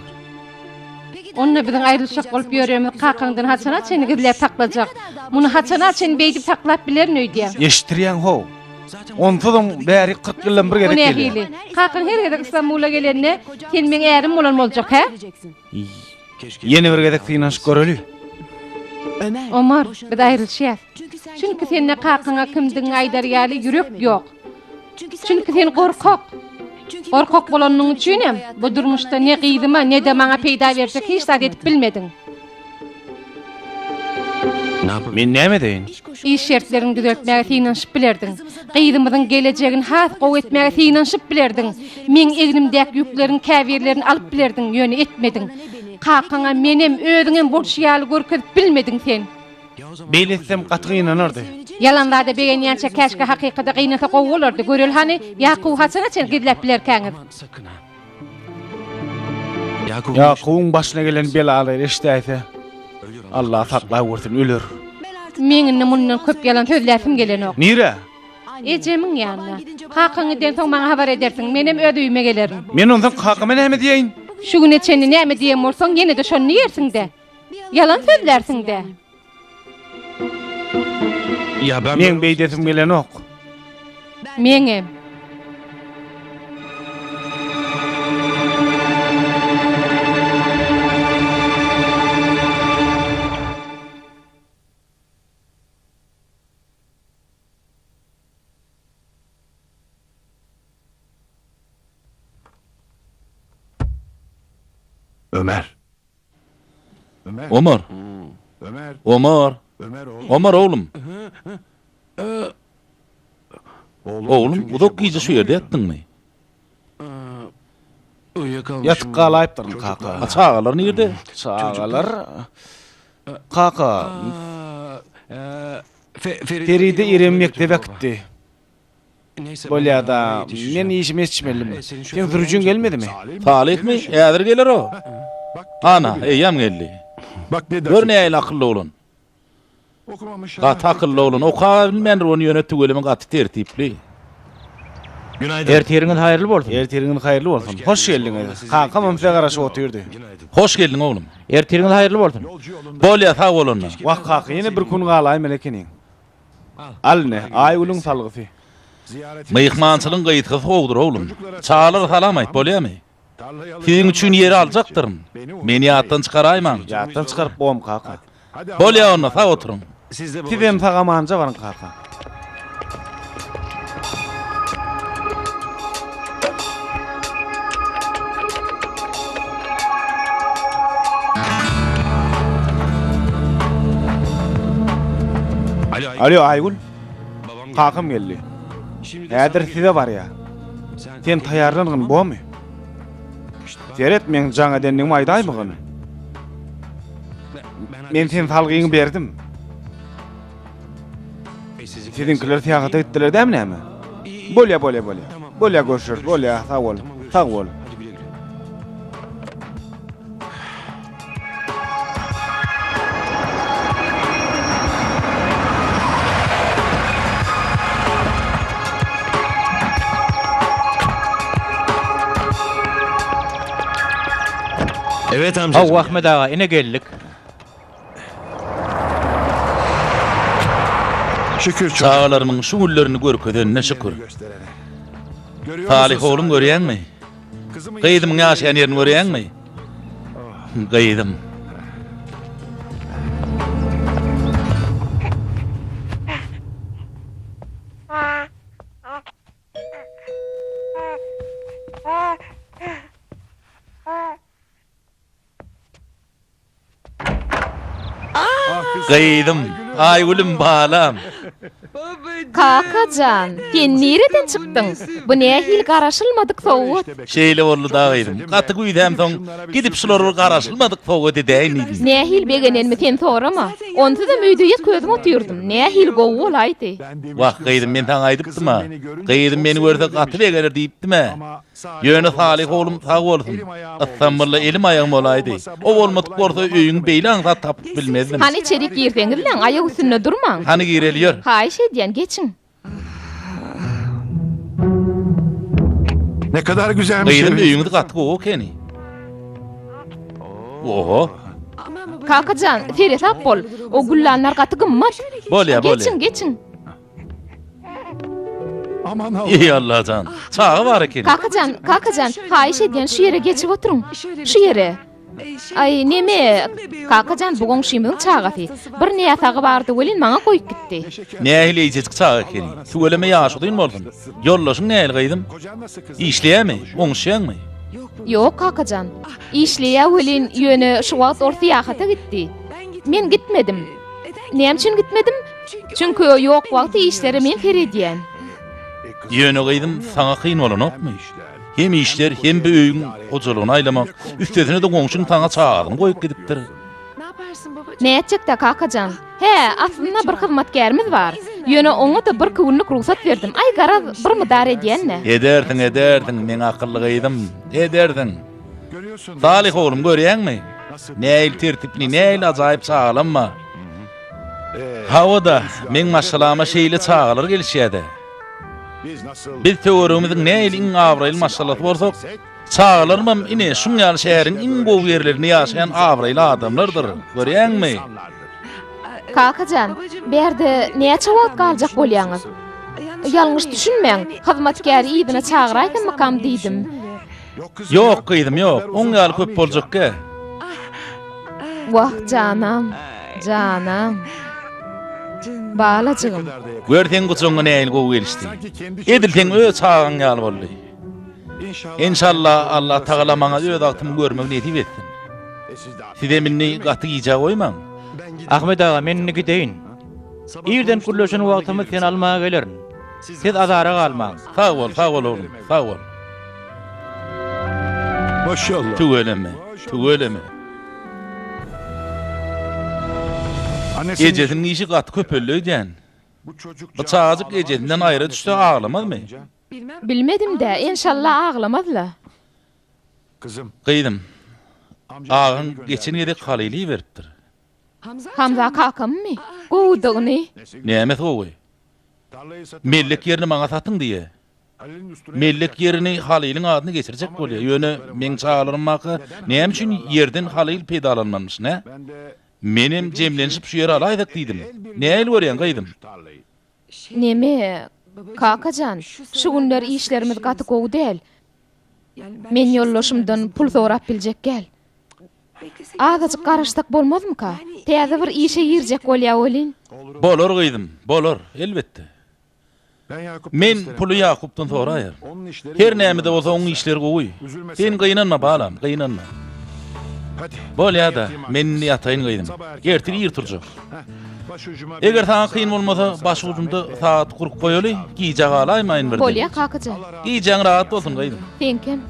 Onda biziň aýrylyşjak bolup ýörenimizi kakaňdan haçana çenli gizläp saklajak? Muny haçana çenli beýdip saklap bilerin öýdýäň? Eşitdirýäň how. Onsuzam bäri 40 ýyldan bir O gezek gelýär. nähili? Kakaň her gezek Istanbula gelende, sen meň ärim bolan boljak, hä? Ýene bir gezek synanyşyp göreli. Omar, biz aýrylyşýas. Çünki sende kakaňa kimdigiňi aýdar ýaly ýürek ýok. Çünki sen gorkak. Gorkak bolanyň üçinem bu durmuşda ne gyzyma, ne-de maňa peýda berjek hiç zat edip bilmediň. Men näme edeýin? Iş şertleriňi düzeltmäge synanyşyp bilerdiň. Gyzymyzyň gelejegini has gowy etmäge synanyşyp bilerdiň. Meň egnimdäki ýükleriň käbirlerini alyp bilerdiň, ýöne etmediň. Kakaňa menem, özüňem bolşy ýaly görkezip bilmediň sen. Beýle etsem gaty gynanardy. Ýalan zada begenýänçä käşgä hakykada gynansa gowy bolardy. Göreli hany, Ýakuby haçana çenli gizläp bilerkäňiz? Ýakubyň başyna gelen belalary eşidäýse, Allah saklap görsün, öler. Meň indi mundan köp ýalan sözläsim gelenok. Nirä? Ejemiň ýanyna. Kakaň gidensoň maňa habar edersiň, menem öz öýüme gelerin. Men onsoň kakama näme diýeýin? Şu güne çenli näme diýen bolsaň, ýene-de şony diýersiň-dä. Ýalan sözlärsiň-dä. Meň beýdesim gelenok. Meňem. Ömer. Omar. Omar. Omar oglum. Oglum, uzak gije şu ýerde ýatdyňmy? Ýatyp galaýypdyryn, kaka. A çagalar nirde? Çagalar Kaka. Feride Irem mekdebe äkitdi. Bolýa-da, men işime ýetişmelimi? Seň sürüjiň gelmedimi? Salyhmy? Häzir geler o. Ana, eýýäm geldi. Gör nähili akylly oglan. Gaty akylly oglan. Okap bilmändir ony ýöne tüweleme gaty tertipli. Ertiriňiz haýyrly bolsun. Ertiriňiz haýyrly bolsun. Hoş geldiňiz. Kakamam size garaşyp otyrdy. Hoş geldiň oglum. Ertiriňiz haýyrly bolsun. Bolýa, sag bol onda. Wah kaka, ýene bir kun galaýmaly ekeniň. Al ine, Aýgülüň salgysy. Myhmançylygyň gysgasy gowudyr, oglum. Çagalara salam aýt, bolýamy? Siziň üçin ýeri aljakdyryn. Meni ýatdan çykaraýmaň. Ýatdan çykaryp bom, kaka. Bolýa onda, sag oturyň. Sizem sag-amanja baryň, kaka. Alo, Aýgül. Kakam geldi. Häzir size barýar. Sen taýýarlangyn, bormy? Seret, meň jaň edendigimi aýdaýmagyn. Men seň salgyňy berdim. Siziňkiler syýahata gitdiler dämi näme? Bolýa, bolýa, bolýa. Bolýa, görşeris. Bolýa, sag bol. Sag bol. Evet amcacığım. Hawa Ahmet aga, ine geldik. Şükür çok. Çagalarymyň şu günlerini görkezenine şükür. Salyh oglum görýäňmi? Gyzymyň ýaşaýan ýerini görýäňmi? Gyzym. Gyzym, Aýgülüm balam. Kaka jan, sen nireden çykdyň? Bu nähili garaşylmadyk sowgat? Şeýle boldy-da gyzym. Gaty güýzämsoň, gidip şulara bir garaşylmadyk sowgat edäýin diýdim. Nähili begenenimi sen sorama. Onsuzam öýde ýeke özüm otyrdym. Nähili gowy bolaýdy. Wah, gyzym, men saňa aýdypdym-a. Gyzym meni görse gaty begener diýipdim-ä. Ýöne Salyh oglum sag bolsun. Ystambulda elim aýagym bolaýdy. O bolmadyk bolsa öýüňi beýle aňsat tapyp bilmezdim. Hany içerik girseňizläň, aýak üstünde durmaň. Hany gireli ýör. Haýyş edýän, geçiň. Ne kadar güzelmiş Gyzym evin. öýüňiz gaty gowy ekeni. Oho. Kakajan, seresap bol. O güllanlar gaty gymmat. Bolýa, bolýa. Geçiň, geçiň. Aman Allah. Eý Allajan, çaga bar ekeni. Kakajan, kakajan, haýyş edýän şu ýere geçip oturyň. Şu ýere. Aý, neme, kakajan bu goňşymyzyň çagasy. Bir näsagy bardy welin maňa goýup gitdi. Nähili eýjejik çaga ekeni. Tüweleme ýaşy uzyn bolsun. Ýoldaşyň nähili gyzym? Işleýärmi? Oňuşýaňmy? Ýok, kakajan. Işleýär welin, ýöne şu wagt ol syýahata gitdi. Men gitmedim. Näme üçin gitmedim? Çünki o ýok wagty işlere men seredýän. Ýöne gyzym, saňa kyn bolanokmy? Hem işler, hem bu öýüň hojalygyny aýlamak, üstesine-de goňşyň saňa çagasyny goýup gidipdir. Nätjek-dä, kakajan? Hä, aslynda bir hyzmatkärimiz bar. Ýöne oňa-da birki günlük rugsat berdim. Aý, garaz, bir mydar edýän-dä. Edersiň, edersiň, meň akylly gyzym, edersiň. Salyh oglum, görýäňmi? Nähili tertipli, nähili ajaýyp çagalam bar. Hawa-da, meň maşgalama şeýle çagalar gelişýär-dä. Biz töweregimiziň nähili iň abraýly maşgalasy bolsak, çagalarymam ine, şuň ýaly şäheriň iň gowy ýerlerinde ýaşaýan abraýly adamlardyr, görýäňmi? Kakajan, bärde näçe wagt galjak bolýaňyz? Ýalňyş düşünmäň, hyzmatkäri yzyna çagyraýsammykam diýdim. Ýok, gyzym, ýok. Oň ýaly köp boljakgä. Wah, janam, janam. Balajygym. Gör, seň gujagyňa nähili gowy gelişdi. Edil seň öz çagaň ýaly boldy. Enşalla, Allatagala maňa öz agtymy görmegi nesip etsin. Sizem indi gaty gijä goýmaň. Ahmet aga, men indi gideýin. Irden gürleşen wagtymyz seni almaga gelerin. Siz azara galmaň. Sag bol, sag bol oglum, sag bol. Maşallah. Tüweleme, tüweleme. Ejesiniň işi gaty köpeldi öýdýän. Bu çagajyk ejesinden aýra düşse aglamazmy? Bilmedim-dä, enşalla aglamaz-la. Gyzym, agaň geçen gezek Halyly iberipdir. Hamza kakammy? Gowudygyny. Nämesi gowy? Mellek ýerini maňa satyň diýýä. Mellek ýerini Halylyň adyna geçirjek bolýa. Ýöne meň çagalarym barka näme üçin ýerden Halyl peýdalanmanmyş, nä? Menem jemlenişip şu ýeri alaýsak diýdim. Nähili görýäň, gyzym? Neme, kakajan, şu günler işlerimiz gaty gowy däl. Men ýoldaşymdan pul sorap biljek däl. Azajyk garaşsak bolmazmyka? Täze bir işe girjek bolýa welin. Bolar gyzym, bolar, elbetde. Men puly Ýakupdan soraýaryn. Her näme-de bolsa oň işleri gowy. Sen gynanma balam, gynanma. Bolýa-da, men indi ýataýyn gyzym. Ertir ir turjak. Eger saňa kyn bolmasa, başujumda sagat gurup goýaly, gijä galaýmaýyn birden. Bolýa, kakajan. Gijäň rahat bolsun, gyzym. Seňkem.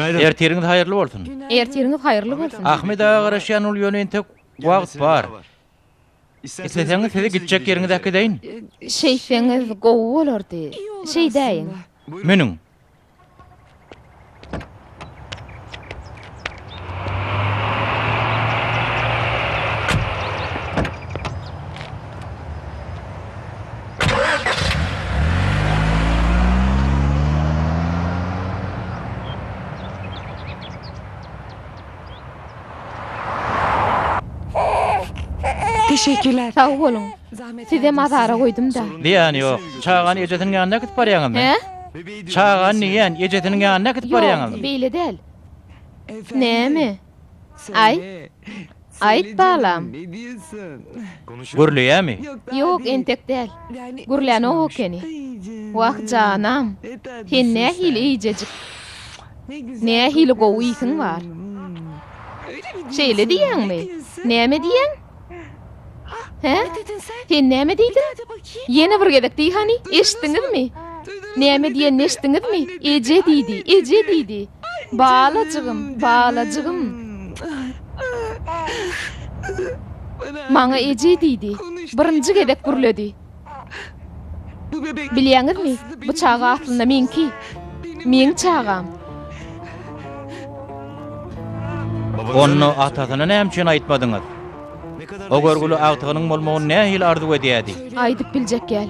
Ertiriňiz haýyrly bolsun. Ertiriňiz haýyrly bolsun. Ahmet aga garaşýan ol ýöne entek wagt bar. Isleseňiz sizi gitjek ýeriňize äkideýin. Şeýtseňiz gowy bolardy. Şeýdäýiň. Münüň. Teşekkürler. Sag boluň. Sizem azara goýdum-da. Zyýany ýok. Çagany ejesiniň ýanyna äkidip barýaňyzmy? Hä? Çagany diýýän, ejesiniň ýanyna äkidip Ýok, barýaňyzmy? beýle däl. Näme? Aý. Aýt balam. Gürleýämi? Ýok, entek däl. Gürlänok ekeni. Wah, janam. Sen nähili eýjejik. Nähili gowy ysyň bar. Şeýle diýýäňmi? Näme diýýäň? Hä? Sen näme diýdiň? Ýene bir gezek diý hany, eşitdiňizmi? Näme diýenini eşitdiňizmi? Eje diýdi, eje diýdi. Balajygym, balajygym. Maňa eje diýdi. Birinji gezek gürledi. Bilýäňizmi, bu çaga aslynda meňki. Meň çagam. Onda atasyna näme üçin aýtmadyňyz? O görgüli agtygynyň bolmagyny nähili arzuw edýärdi? Aýdyp biljek däl.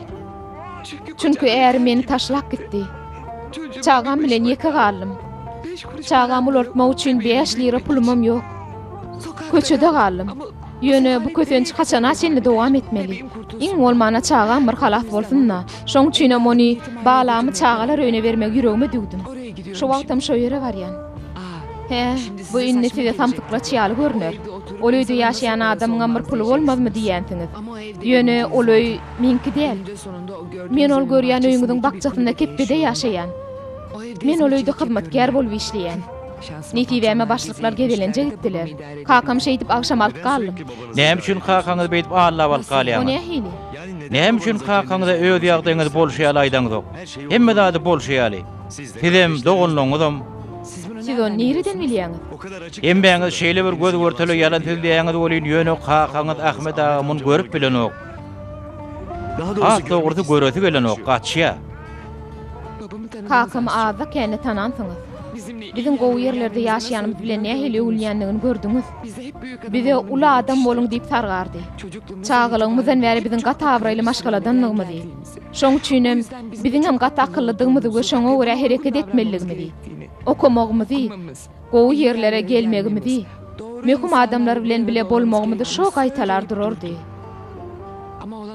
Çünki ärim meni taşlap gitdi. Çagam bilen ýeke galdym. Çagamy ulaltmak üçin bäş lira pulumam ýok. Köçede galdym. Ýöne bu kösenç haçana çenli dowam etmeli? Iň bolmanda çagam bir halas bolsun-da. Şoň üçinem ony balamy çagalar öýüne bermegi ýüregime düwdüm. Şu wagtam şo ýere barýan. Hä, bu indi size samsyklaç ýaly görner. Ol öýde ýaşaýan adamyňam bir puly bolmazmy diýýänsiňiz. Ýöne ol öý meňki däl. Men ol görýän öýüňiziň bakjasynda kepbede ýaşaýan. Men ol öýde hyzmatkär bolup işleýän. Nesibäme başlyklar gezelenje gitdiler. Kakam şeýdip agşam alyp galdym. Näme üçin kakaňyzy beýdip aldap alyp O galýaňyz? nähili? Näme üçin kakaňyza öz ýagdaýyňyzy bolşy ýaly aýdaňyzok? Hemme zady bolşy ýaly. Sizem, doganlaryňyzam. Siz ony nireden bilýäňiz? Hemmäňiz şeýle bir göz-görtele ýalan sözleýäňiz welin, ýöne kakaňyz Ahmet aga muny görüp bilenok. Has dogrusy göresi gelenok, gaçýa. Kakamy azda-kände tanansyňyz. Biziň gowy ýerlerde ýaşaýanymyz bilen nähili öwünýändigini gördüňiz. Bize uly adam boluň diýip sargardy. Çagalygymyzdan bäri biziň gaty abraýly maşgaladandygymyzy, şoň üçinem biziňem gaty akyllydygymyzy we şoňa görä hereket etmelidigimizi, okamagymyzy, gowy ýerlere gelmegimizi, möhüm adamlar bilen bile bolmagymyzy şo gaýtalar durardy.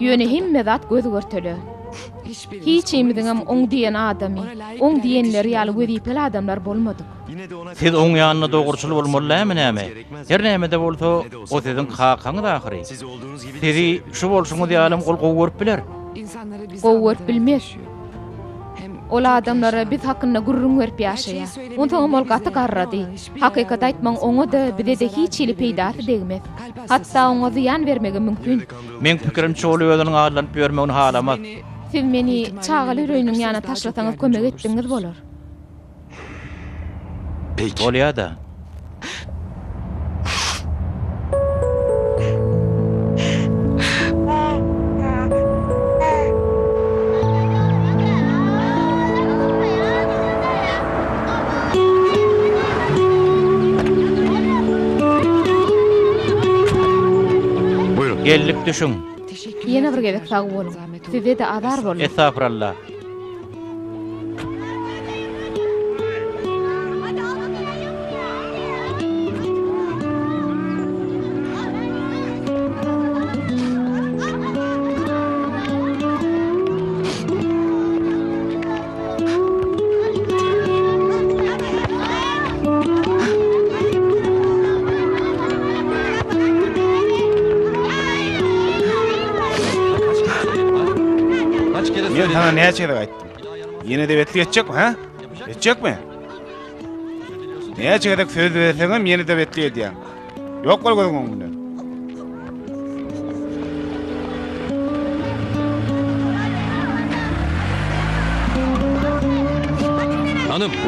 Ýöne hemme zat göz-görtele. Hiçimiziňem oň diýen adamy, oň diýenleri ýaly wezipeli adamlar bolmadyk. Siz oň ýanynda dogruçyl bolmaly dälmi näme? Her näme-de bolsa, o siziň kakaňyz ahyry. Sizi şu bolşuňyz ýalam ol gowy görüp biler. Gowy görüp bilmez. Ol adamlara biz hakynda gürrüň berip ýaşaýar. Onsoňam ol gaty garrady. Hakykaty aýtmagyň oňa-da, bize-de hiç hili peýdasy degmez. Hatda oňa zyýan bermegem mümkin. Meň pikirimçe ol özüniň aldanyp ýörmegini halamaz. Siz meni çagalar öýüniň ýanyna taşlasaňyz kömek etdigiňiz bolar. Bolýa-da. Geldik düşüň. Ýene bir gezek sag boluň. Size-de azar boldum. Estagfurallah. Men saňa näçe gezek aýtdym? Ýene-de betlik etjekmi, hä? Etjekmi? Näçe gezek söz berseňem ýene-de betlik edýäň. Ýok bol gözüň öňünden.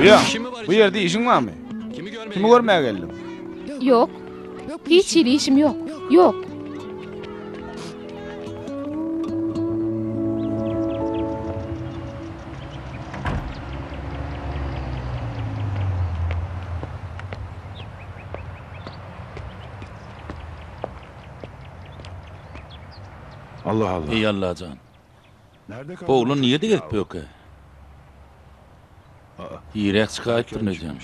Uýa, bu ýerde işiň barmy? Kimi görmäge geldiň? Ýok. Hiç hili işim ýok. Ýok. Allah Allah. Eý Allajan. Bu oglan nirde gezip ýörkä? Irräk çykaýypdyryn öýdýän.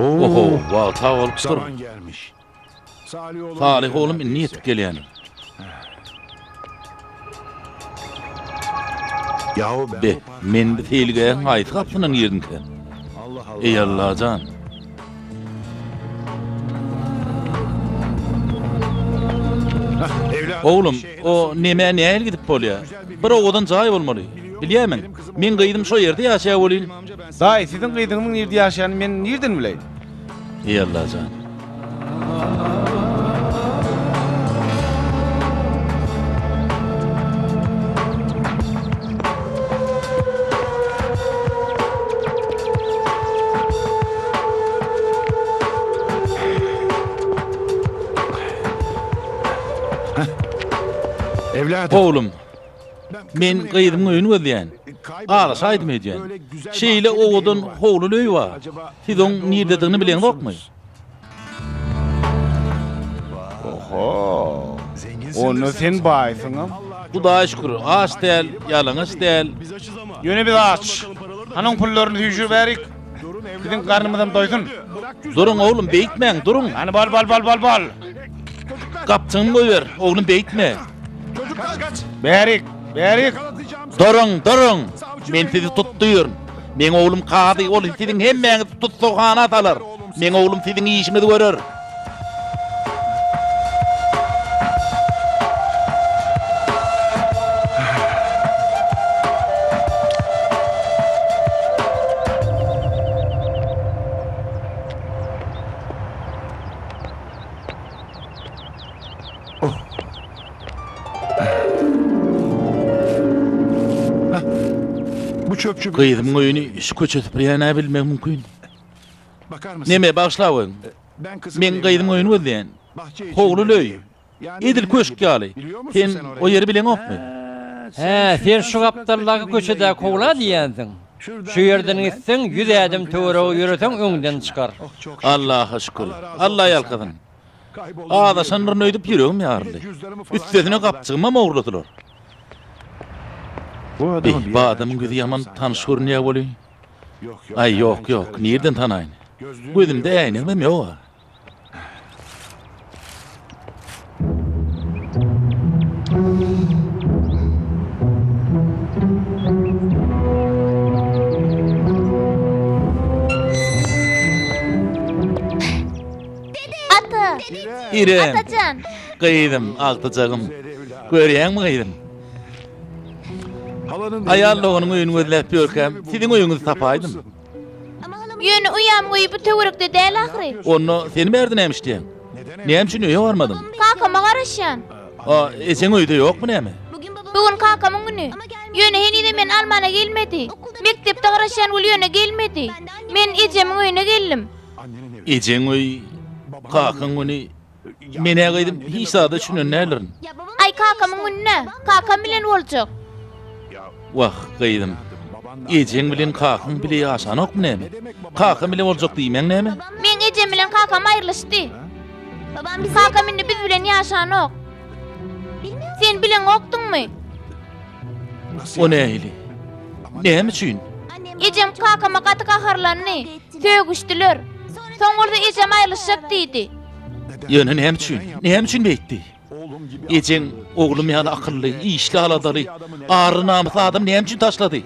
Oho, wagta bolupdyr. Salyh oglum indi ýetip gelýändir. Be, men bu seýilgähiň haýsy gapysyndan girdimkäm? Eý, Allajan! Oglum, o nemä nähili gidip bolýar? Bir owadan jaý bolmaly. Bilýärmiň, meň gyzym şo ýerde ýaşaýar welin. Daýy, siziň gyzyňyzyň nirde ýaşaýanyny men nirden bileýin? Eý, Allajan! Oglum, men gyzymyň öýüni gözleýän. Alaşaýdym öýdýän. Şeýle owadan howluly öý bar. Siz oň nirdedigini bileňzokmy? Oho! Onda sen baýsyňam. Hudaýa şükür, aç däl, ýalaňaç däl. Ýöne biz aç. Hany oň pullaryny süýşür bärik. Biziň garnymyzam doýsun. Duruň, oglum, beýtmäň, duruň. Hany bol, bol, bol, bol, bol. Gapjygyňy goýber, oglum, beýtme. Bärik, bärik. Duruň, duruň! Men sizi tutdyryn. Meň oglum kazy, ol siziň hemmäňizi tussaghana salar. Meň oglum siziň işiňizi görer. Gyzymyň öýüni şu köçe süpürýän-ä bilmek mümkin. Neme, bagyşlap goýuň. Men gyzymyň öýüni gözleýän. Howluly öý. Edil köşk ýaly. Sen o ýeri bileňokmy? Hä, sen şu gapdaldaky köçedäki howla diýýänsiň. Şu ýerden gitseň, ýüz ädim töweregi ýöreseň öňden çykar. Allaha şükür. Alla ýalkasyn. Azaşandyryn öýdüp ýüregim ýaryldy. Üstesine gapjygymam ogurladylar. Bi, bu adamyň ýüzi ýaman tanyş görünýär weli. Aý, ýok, ýok, nirden tanaýyn? Gözümde äýnegimem ýog-a. Ata! Irem! Atajan! Gyzym, agtyjagym. Görýäňmi gyzym? Aýal doganyň öýüni gözläp ýörkäm, siziň öýüňizi tapaýdym. Ýöne uýam öýi bu töwerekde däl ahyry. Onda sen bärde näme işleýäň? Näme üçin öýe barmadyň? Kakama garaşýan. A, ejeň öýde ýokmy näme? Bu gün kakamyň güni. Ýöne henizem meni almana gelmedi. Mekdepde garaşýan gül ýöne gelmedi. Men ejemiň öýüne geldim. Ejeň öýi, kakaň güni. Men-ä gyzym hiç zada düşünen däldirin. Aý kakamyň gününe, kakam bilen boljak. Wah, gyzym, ejeň bilen kakaň bile ýaşanokmy näme? Kakam bile boljak diýmäň näme? Meň ejem bilen kakam aýrylyşdy. Kakam indi biz bilen ýaşanok. Sen bileňokdyňmy? O nähili? Näme üçin? Ejem kakama gaty gaharlandy. Sögüşdiler. Soň bolsa ejem aýrylyşjak diýdi. Ýöne näme üçin? Näme üçin beýtdi? Ejeň oglum ýaly akylly, işli aladaly, arly-namysly adam näme üçin taşlady?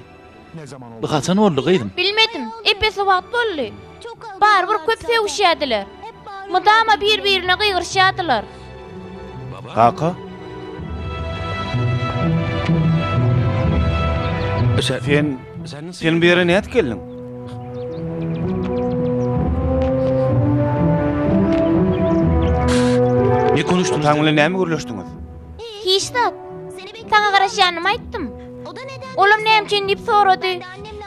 Bu haçan boldy, gyzym? Bilmedim. Ep-esli wagt boldy. Barybir köp sögüşýärdiler. Mydama bir-birine gygyryşýardylar. Kaka? Sen, sen bu ýere nädip geldiň? Ataň bilen näme gürleşdiňiz? Hiç zat. Saňa garaşýanymy aýtdym. Olam näme üçin diýip sorady.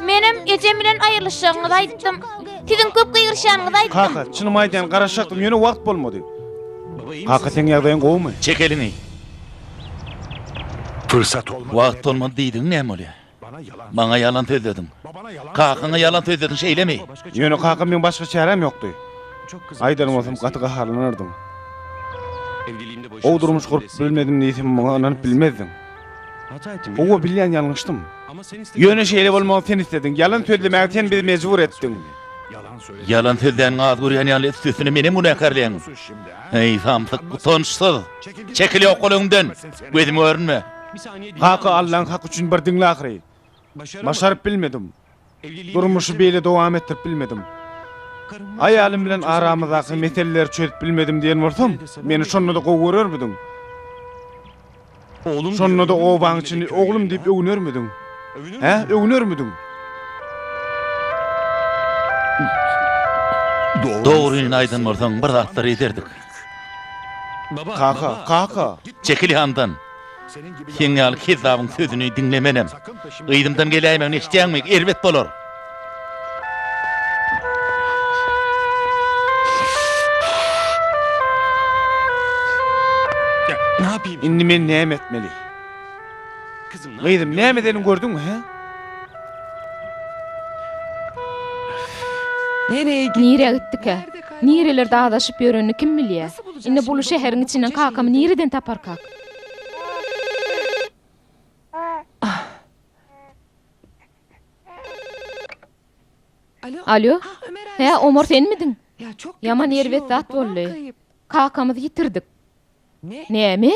Menem ejem bilen aýrylyşjagyňyzy aýtdym. Siziň köp gygyryşýanyňyzy aýtdym. Kaka, çynymy aýdýan, garaşjakdym, ýöne wagt bolmady. Kaka, seň ýagdaýyň gowumy? Çek eliňi. Wagt bolmady diýdigiň näme bolýar? Maňa ýalan sözlediň. Kakaňa ýalan sözlediň, şeýlemi? Ýöne kaka, meň başga çäräm ýokdy. Aýdan bolsam, gaty gaharlanardyň. Gowy durmuş gurup bilmedim diýsem, muňa ynanyp bilmezdiň. Hawa, bilýän ýalňyşdym. Ýöne şeýle bolmagyny sen islediň. Ýalan sözlemäge sen bizi mejbur etdiň. Ýalan sözläniňi az görýän ýaly üstesine menem günäkärleýäň. Eý, samsyk, utançsyz! Çekil ýok bol öňümden! Gözüme görünme! Kaka, Allaň haky üçin bir diňle ahyry. Başaryp bilmedim. Durmuşy beýle dowam etdirip bilmedim. Aýalym bilen aramyzdaky meseleleri çözüp bilmedim diýen bolsam, meni şonda-da gowy görermidiň? Şonda-da obaň içinde oglum diýip öwünermidiň? Hä, öwünermidiň? Dogryny aýdan bolsaň, bir zatlar ederdik. Kaka, kaka! Çekil ýandan! Seň ýaly kezzabyň sözüni diňlemenem. Yzymdan geläýmegini eşidýäňmi? Erbet bolar. Indi men näme etmeli? Gyzym, näme edenini gördüňmi, hä? Nirä gitdikä? Nirelerde azaşyp ýörenini kim bilýä? Indi bu uly şäheriň içinden kakamy nireden taparkak? Alýo? Hä, Omar senmidiň? Ýaman erbet zat boldy. Kakamyzy ýitirdik. Näme?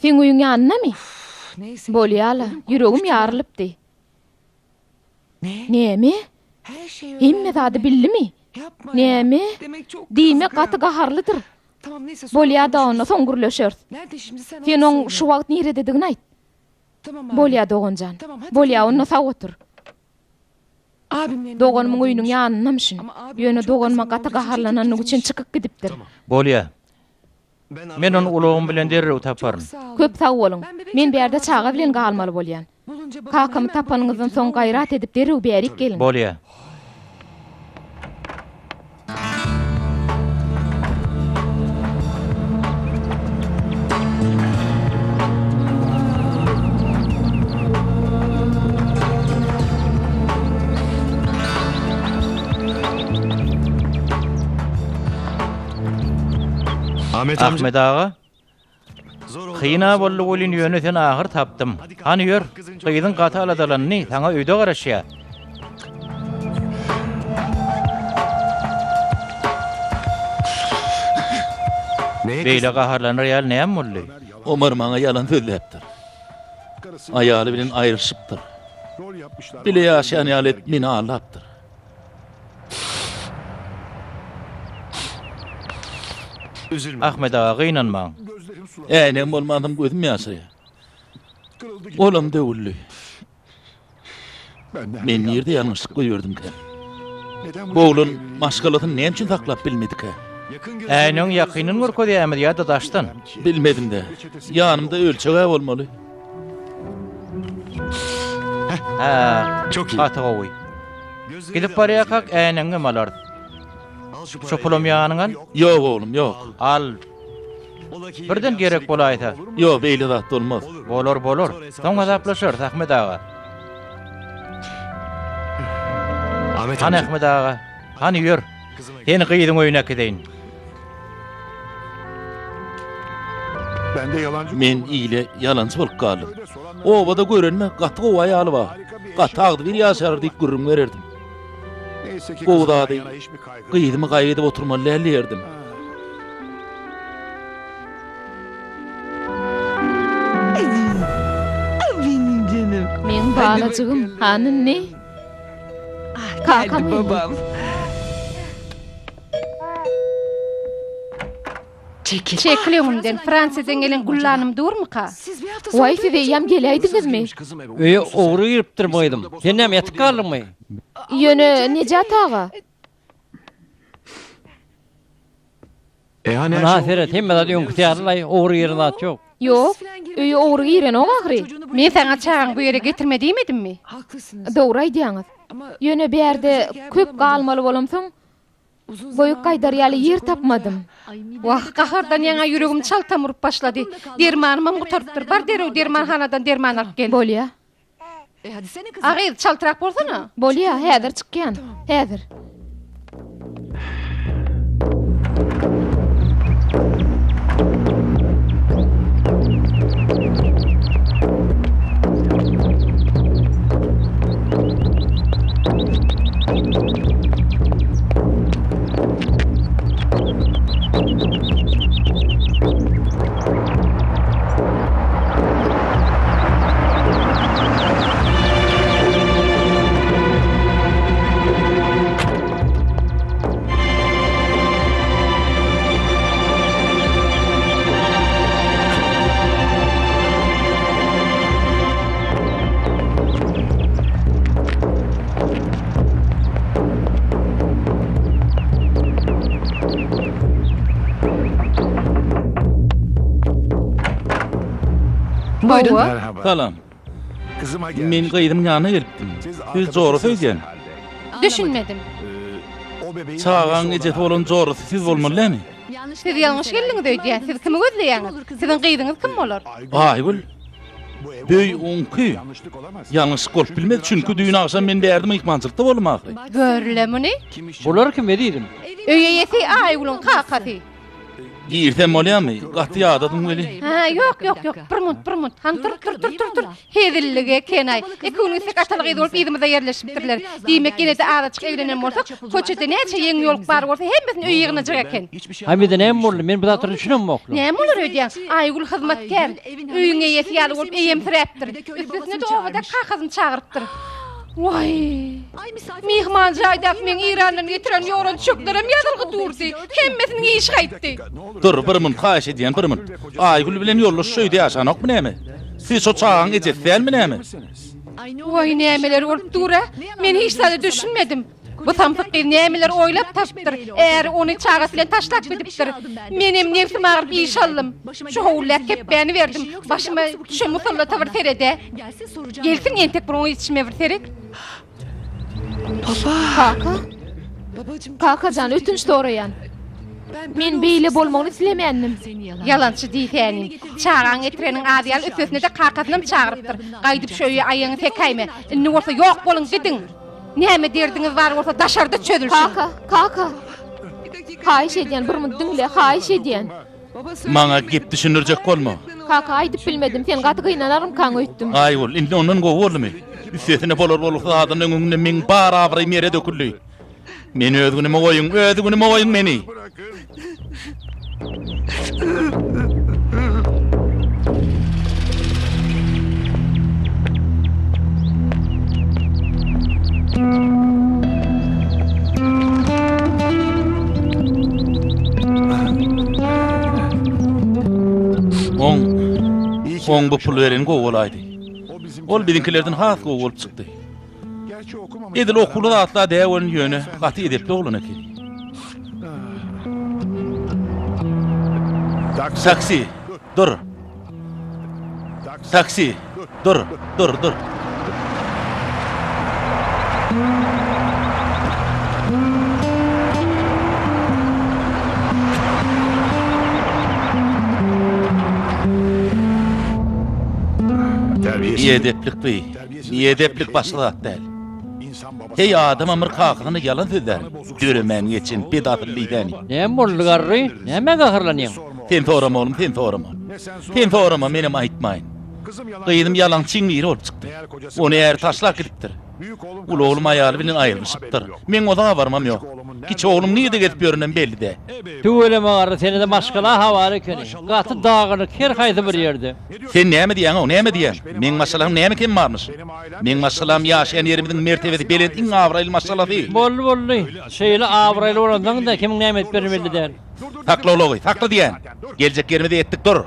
Seň öýüň ýanyndamy? Bolýa-la, ýüregim ýarylypdy. Näme? Hemme zady bildimi? Näme? Diýmek gaty gaharlydyr. Bolýa-da onda, soň gürleşeris. Sen oň şu wagt nirededigini aýt. Bolýa doganjan. Bolýa onda sag otur. Doganymyň öýüniň ýanyndamyşyn. Ýöne doganyma gaty gaharlananlygy üçin çykyp gidipdir. Bolýa. Men ony ulagym bilen derrew taparyn. Köp sag boluň. Men bärde çaga bilen galmaly bolýan. Kakamy tapanyňyzdan soň gaýrat edip derrew bärik geliň. Bolýa. Ahmet aga. Kyn-a boldy welin, ýöne seni ahyr tapdym. Hany ýör, gyzyň gaty aladalandy, saňa öýde garaşýa. Beýle gaharlanar ýaly näme boldy? Omar maňa ýalan sözläpdir. Aýaly bilen aýrylyşypdyr. Bile ýaşaýan ýaly edip meni aldapdyr. Ahmet aga gynanmaň. Äýnegim bolmansoň gözüm ýaşaýar. Olam döwüldi. Men nirde ýalňyşlyk goýberdimkä? Bu oglan maşgalasyny näme üçin saklap bilmedikä? Äýnegiň ýakyndan görkezýärmi ýa-da daşdan? Bilmedim-de. Ýanymda ölçeg-ä bolmaly. Hä, gaty gowy. Gidip barýarkak äýnegiňem alarys. Şu pulam ýanyňa al. Ýok, oglum, ýok. Al. Birden gerek bolaýsa. Ýok, beýle zat bolmaz. Bolar, bolar. Soň hasaplaşarys, Ahmet aga. Hany, Ahmet aga, hany ýör. Seni gyzyň öýüne äkideýin. Men ile ýalançy bolup galdym. Obada görenime gaty gowy aýaly bar. Gaty agzybir ýaşarlar diýip gürrüň bererdim. Gowy zady gyzymy gaýgy edip oturmaly däl diýerdim. Meň balajygym, hany indi? Kakam geldi. Çekil öňümden, Fransiýadan gelen gullanym durmyka? Waý, siz eýýäm geläýdiňizmi? Öýe ogry giripdir bu gyzym. Sen näme ýatyp galdyňmy? Ýöne, Nejat aga. Ynha seret, hemme zat öňküsi ýaly-laý, ogry giren zat ýok. Ýok, öýe ogry girenok ahyry. Men saňa çagaňy bu ýere getirme diýmedimmi? Dogry aýdýaňyz. Ýöne bärde köp galmaly bolamsoň, Goýup gaýdar ýaly ýer tapmadym. Wah, gahardan ýaňa ýüregim çaltam urup başlady. Dermanymam gutarypdyr. Bar derrew dermanhanadan derman alyp gel. Bolýa. A gyz, çaltrak bolsana. Bolýa, häzir çykýan. Häzir. Hawa. Salam. Men gyzymyň ýanyna gelipdim. Siz jorasy öýdýän. Düşünmedim. Çagaň ejesi bolan jorasy siz bolmaly dälmi? Siz ýalňyş geldiňiz öýdýän. Siz kimi gözleýäňiz? Siziň gyzyňyz kim bolar? Aýgül. Öý oňky. Ýalňyşlyk bolup bilmez, çünki düýn agşam men bärde myhmançylykda boldum ahyry. Gör-le muny. Bular kim ezizim? Öý eýesi Aýgülüň kakasy. Girsem bolýamy? Gaty ýadadym weli. Hä, ýok, ýok, ýok. Bir munt, bir munt. Hany tur, tur, tur, tur, tur. Hezillik eken-aý. Iki günüň isek ataly-gyz bolup yzymyzda ýerleşipdirler. Diýmek, ýene-de azajyk eglenen bolsak, köçede näçe ýeňi-ýoluk bar bolsa, hemmesini öýe ýygnajak eken. Hamide näme boldy? Men bu zatlara düşünemok-la. Näme bolar öýdýäň? Aýgül hyzmatkär. Öýüň eýesi ýaly bolup eýemsiräpdir. Üstesine-de obada kakasyny çagyrypdyr. Waý! Myhman jaýdaky meň Eýrandan getiren ýoran çöklerim ýazylgy durdy. Hemmesiniň işi gaýtdy. Dur, bir munt, haýyş edýän, bir munt. Aýgül bilen ýoldaş şu öýde ýaşanokmy näme? Siz şo çagaň ejesi dälmi näme? Waý, nämeler bolup dur-a? Men hiç zada düşünmedim. Bu samsyk gyz nämeler oýlap tapypdyr. Äri ony çagasy bilen taşlap gidipdir. Menem nebsim agyryp iş aldym. Şu howuldak kepbäni berdim. Başyma düşen musallata bir sered-ä. Gelsin entek bir oň içime bir seret. Kaka? Kaka jan, ötünç soraýan. Men beýle bolmagyny islemändim. Ýalançy diýsänim. Çagaň getireniň az ýaly üstesine-de kakasynam çagyrypdyr. Gaýdyp şu öýe aýagyňy sekäýme. Indi bolsa ýok boluň gidiň. Näme derdiňiz bar bolsa daşarda çözülşiň. Kaka, kaka. Haýyş edýän, bir munt diňle, haýyş edýän. Maňa gep düşündirjek bolma. Kaka, aýdyp bilmedim, sen gaty gynanarmykaň öýtdüm. Aýgül, indi ondan gowy boldumy? Üstesine bolar-bolgusyz adamlaryň öňünde meň bar abraýym ýere döküldi. Meni öz günüme goýuň, öz günüme goýuň meni! Oň, oň bu pul bereni gowy bolaýdy. Ol biziňkilerden has gowy bolup çykdy. Edil okuwly zatla dä welin ýöne gaty edepli oglan ekeni. Taksi, dur. Taksi, dur, dur, dur. Biedeplik bi. Biedeplik başga zat däl. Heý adamam bir kakasyna ýalan sözlär. Döremän geçen bedasylly däni. Näme boldy garry? Nämä gaharlanýaň? Sen sorama oglum, sen sorama. Sen sorama, menem aýtmaýyn. Gyzym ýalançyň biri bolup çykdy. Ony äri taşlap gidipdir. Uly oglum aýaly bilen aýrylyşypdyr. Meň bolsa habarymam ýok. Kiçi oglum nirde gezip ýörenem belli däl. Tüweleme garry sende-de maşgala habary ekeni. Gaty dagynyk her haýsy bir ýerde. Sen näme diýýäň-ow, näme diýýäň? Meň maşgalamyň näme kemi barmyş? Meň maşgalam ýaşaýan ýerimiziň mertebesi belent iň abraýly maşgalasy. Boldy, boldy. Şeýle abraýly bolansoň-da kimiň näme edip bereni belli däl. Sakla ulagy, sakla diýýän! Geljek ýerimize ýetdik, dur!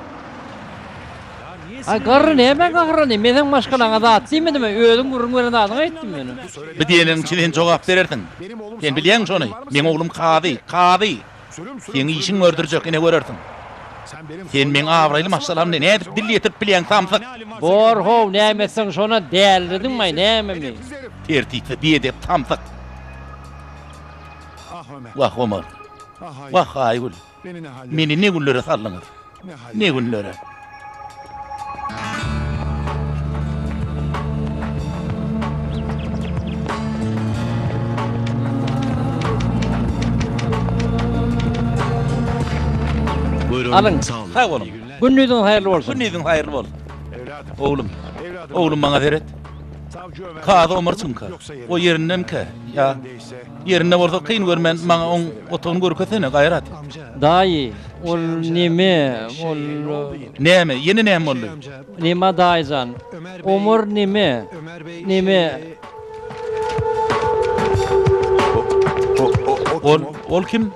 Aý, garry, nämä gaharlanýaň? Men seň maşgalaňa zat diýmedim-ä, özüň gürrüň beren zadyňy aýtdym ýöne. Bu diýeniň üçin sen jogap berersiň. Sen bilýäňmi şony? Meň oglum kazy, kazy! Seň işiň gördürjek, ine görersiň. Sen meň abraýly maşgalamny nädip dil ýetirip bilýäň, samsyk? Bor how, näme etseň şona, dälirediňmaý nämemi? Tertipsiz, biedep, samsyk. Wah, Omar. Wah, Aýgül. Meni ne günlere saldyňyz. Ne günlere. Alyň. Sag boluň. Gündiziň haýyrly bolsun. Gündiziň haýyrly bolsun. Oglum. Oglum maňa seret. Kazy Omar çynka. O ýerindemkä? Ýa ýerinde bolsa kyn görmän maňa oň otagyny görkezsene, gaýrat. Daýy, ol neme, ol. Näme, ýene näme boldy? Neme daýyjan, Omar neme, neme. Ol, ol kim?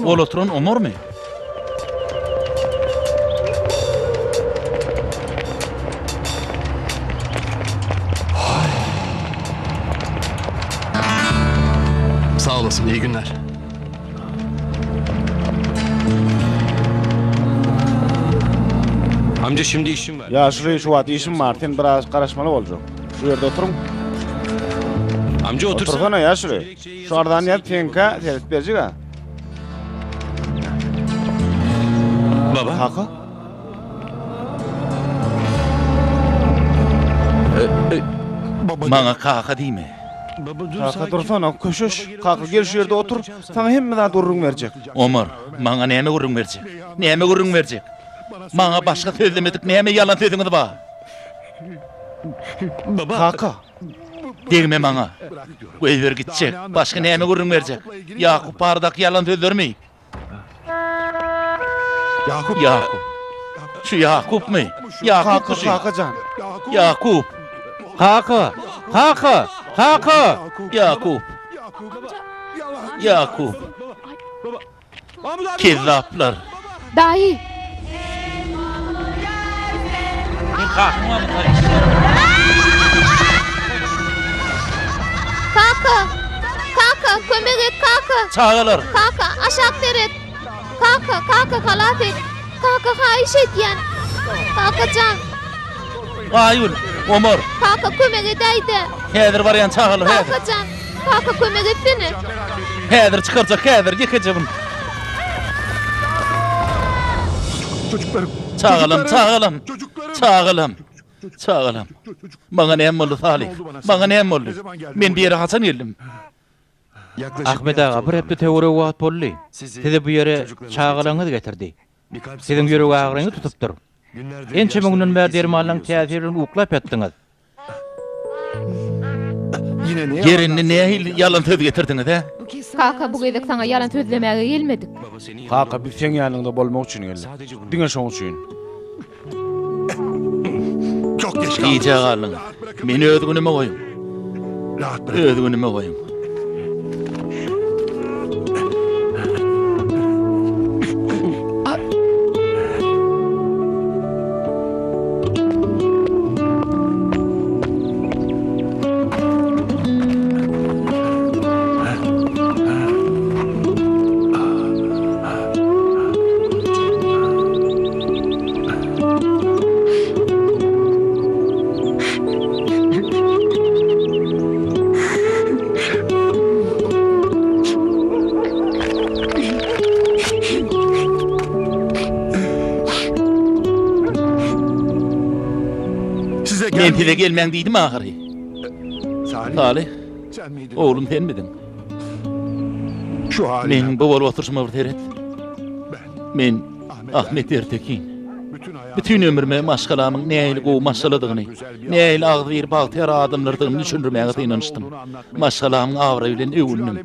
Ol oturan Omarmy? Sag olasyn, iyi günler. Amca şimdi işim var. Ýaşuly şu wagt işim bar, sen biraz garaşmaly boljak. Şu ýerde oturyň. Amca otursana. Otursana ýaşuly. Şu arzany ýazyp seňkä seredip berjek-ä. Baba. Kaka. Maňa kaka diýme. Kaka dursana, köşeş. Kaka gel şu ýerde otur. Saňa hemme zat gürrüň berjek. Omar, maňa näme gürrüň berjek? Näme gürrüň berjek? Maňa başga sözlemedik näme ýalan sözüňiz bar? Kaka. Degme maňa. Goýber gitjek. Başga näme gürrüň berjek? Ýakup baradaky ýalan sözlermi? Ýakup. Ýakup. Şu Ýakupmy? Ýakupmy şu? Kaka jan. Ýakup. Kaka! Kaka! Kaka! Ýakup. Ýakup. Kezzaplar. Daýy! Seň kakaň barmy daýy? Kaka! Kaka, kömek et, kaka! Çagalar! Kaka, aşak seret! Kaka, kaka, halas et! Kaka, haýyş edýän! Kaka jan! Aýgül, Omar! Kaka, kömek edäý-dä! Häzir barýan çagalar, häzir! Kaka jan! Kaka, kömek etsene! Häzir çykarjak, häzir, ýekeje gün! Çagalam, çagalam! Çagalam! Çagalam! Maňa näme boldy, Salyh? Maňa näme boldy? Men bu ýere haçan geldim? Ahmet aga, bir hepde töweregi wagt boldy. Sizi bu ýere çagalaryňyz getirdi. Siziň ýürek agyryňyz tutupdyr. Ençeme günden bäri dermanlaryň täsiri bilen uklap ýatdyňyz. Ýeri indi nähili ýalan söz getirdiňiz, hä? Kaka, bu gezek saňa ýalan sözlemäge gelmedik. Kaka, biz seň ýanyňda bolmak üçin geldik. Diňe şoň üçin. Gijä galdyňyz. Meni öz günüme goýuň. Öz günüme goýuň. Men size gelmäň diýdim ahyry. Salyh, oglum senmidiň? Meniň bu bolup oturyşyma bir seret. Men Ahmet Ertekin. Bütin ömrüme maşgalamyň nähili gowy maşgaladygyny, nähili agzybir bagtyýar adamlardygyny düşündirmäge synanyşdym. Maşgalamyň abraýy bilen öwündim.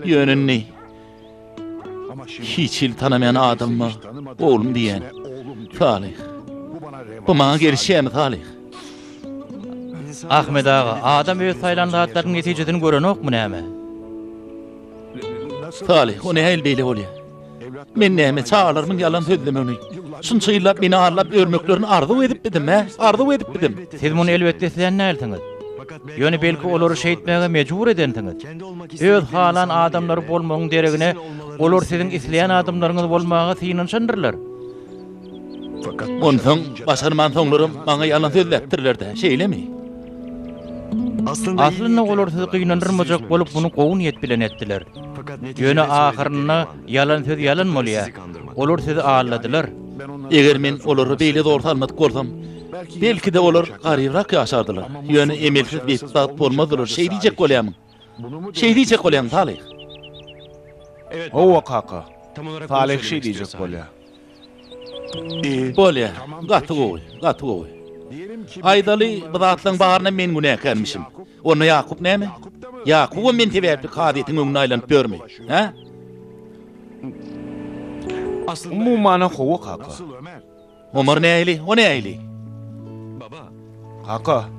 Ýöne indi hiç hili tanamaýan adamyma oglum diýýän. Salyh. Bu maňa gelişýärmi, Salyh? Ahmet aga, adam öz saýlan zatlarynyň netijesini görenokmy näme? Salyh, o nähili beýle bolýar? Men näme, çagalarymyň ýalan sözlemegini, şunça ýyllap meni aldap ýörmeklerini arzuw edipmidim, hä? Arzuw edipmidim? Siz muny elbetde islän dälsiňiz. Ýöne belki olary şeýtmäge mejbur edensiňiz. Öz halan adamlary bolmagyň deregine, olar siziň isleýän adamlaryňyz bolmaga synanyşandyrlar. Onsoň başarmansoňlaram maňa ýalan sözläpdirler-dä, şeýlemi? Aslynda olar sizi gynandyrmajak bolup muny gowy niýet bilen etdiler. Ýöne ahyrynda ýalan söz ýalan bolýar. Olar sizi aldadylar. Eger men olara beýle zor salmadyk bolsam, belki-de olar garybrak ýaşardylar. Ýöne emelsiz betbagt bolmazdylar, şeý diýjek bolýamyň? Şeý diýjek bolýaň, Salyh? Hawa, kaka. Salyh şeý diýjek bolýar. Bolýa, gaty gowy, gaty gowy. Aýdaly, bu zatlaryň baryna men günäkärmişim. Onda Ýakup näme? Ýakubam men sebäpli kazyýetiň öňünde aýlanyp ýörmi? Hä? Umuman-a hawa, kaka. Omar nähili? O nähili? Kaka.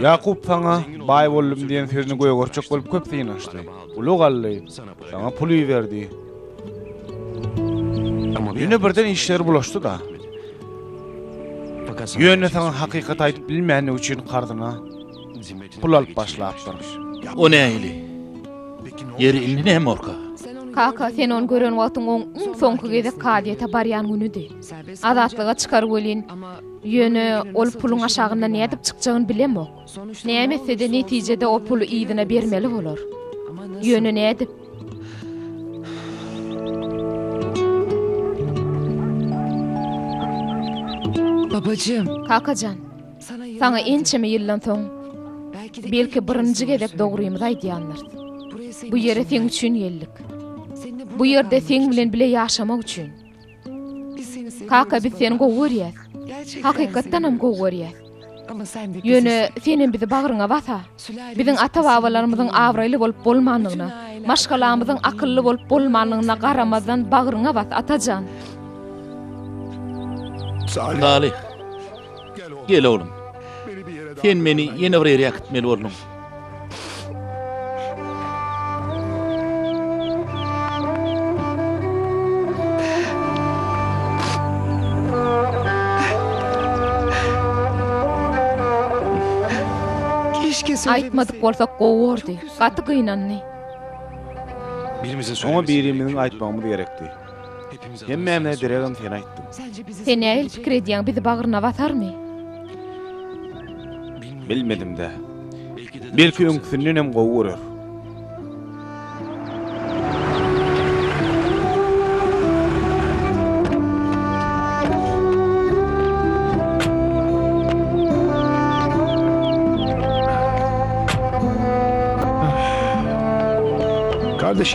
Ýakup saňa baý boldum diýen sözüni gögertjek bolup köp synanyşdy. Ulag aldy, saňa pul iberdi. Ýöne birden işleri bulaşdy-da. Ýöne saňa hakykaty aýdyp bilmänligi üçin karzyna pul alyp başlapdyr. O nähili? Ýeri indi näme bolka? Kaka, sen ony gören wagtyň oň iň soňky gezek kazyýete barýan günüdi. Azatlyga çykar welin, ýöne ol puluň aşagyndan nädip çykjagyny bilemok. Näme etse-de netijede o puly yzyna bermeli bolar. Ýöne nädip? Kakajan, saňa ençeme ýyldan soň, belki birinji gezek dogrymyzy aýdýandyrys. Bu ýere seň üçin geldik. Bu ýerde seň bilen bile ýaşamak üçin. Kaka biz seni gowy görýäs. Hakykatdanam gowy görýäs. Ýöne senem bizi bagryňa basa. Biziň ata-babalarymyzyň abraýly bolup bolmanlygyna, maşgalamyzyň akylly bolup bolmanlygyna garamazdan bagryňa bas, atajan. Salyh, gel oglum. Sen meni ýene bir ýere äkitmeli bolduň. Aýtmadyk bolsak gowy bordy. Gaty gynandy. Oňa birimiziň aýtmagymyz gerekdi. Hemmämize deregem sen aýtdyň. Sen nähili pikir edýäň, bizi bagryna basarmy? Bilmedim-dä. Belki öňküsindenem gowy görer.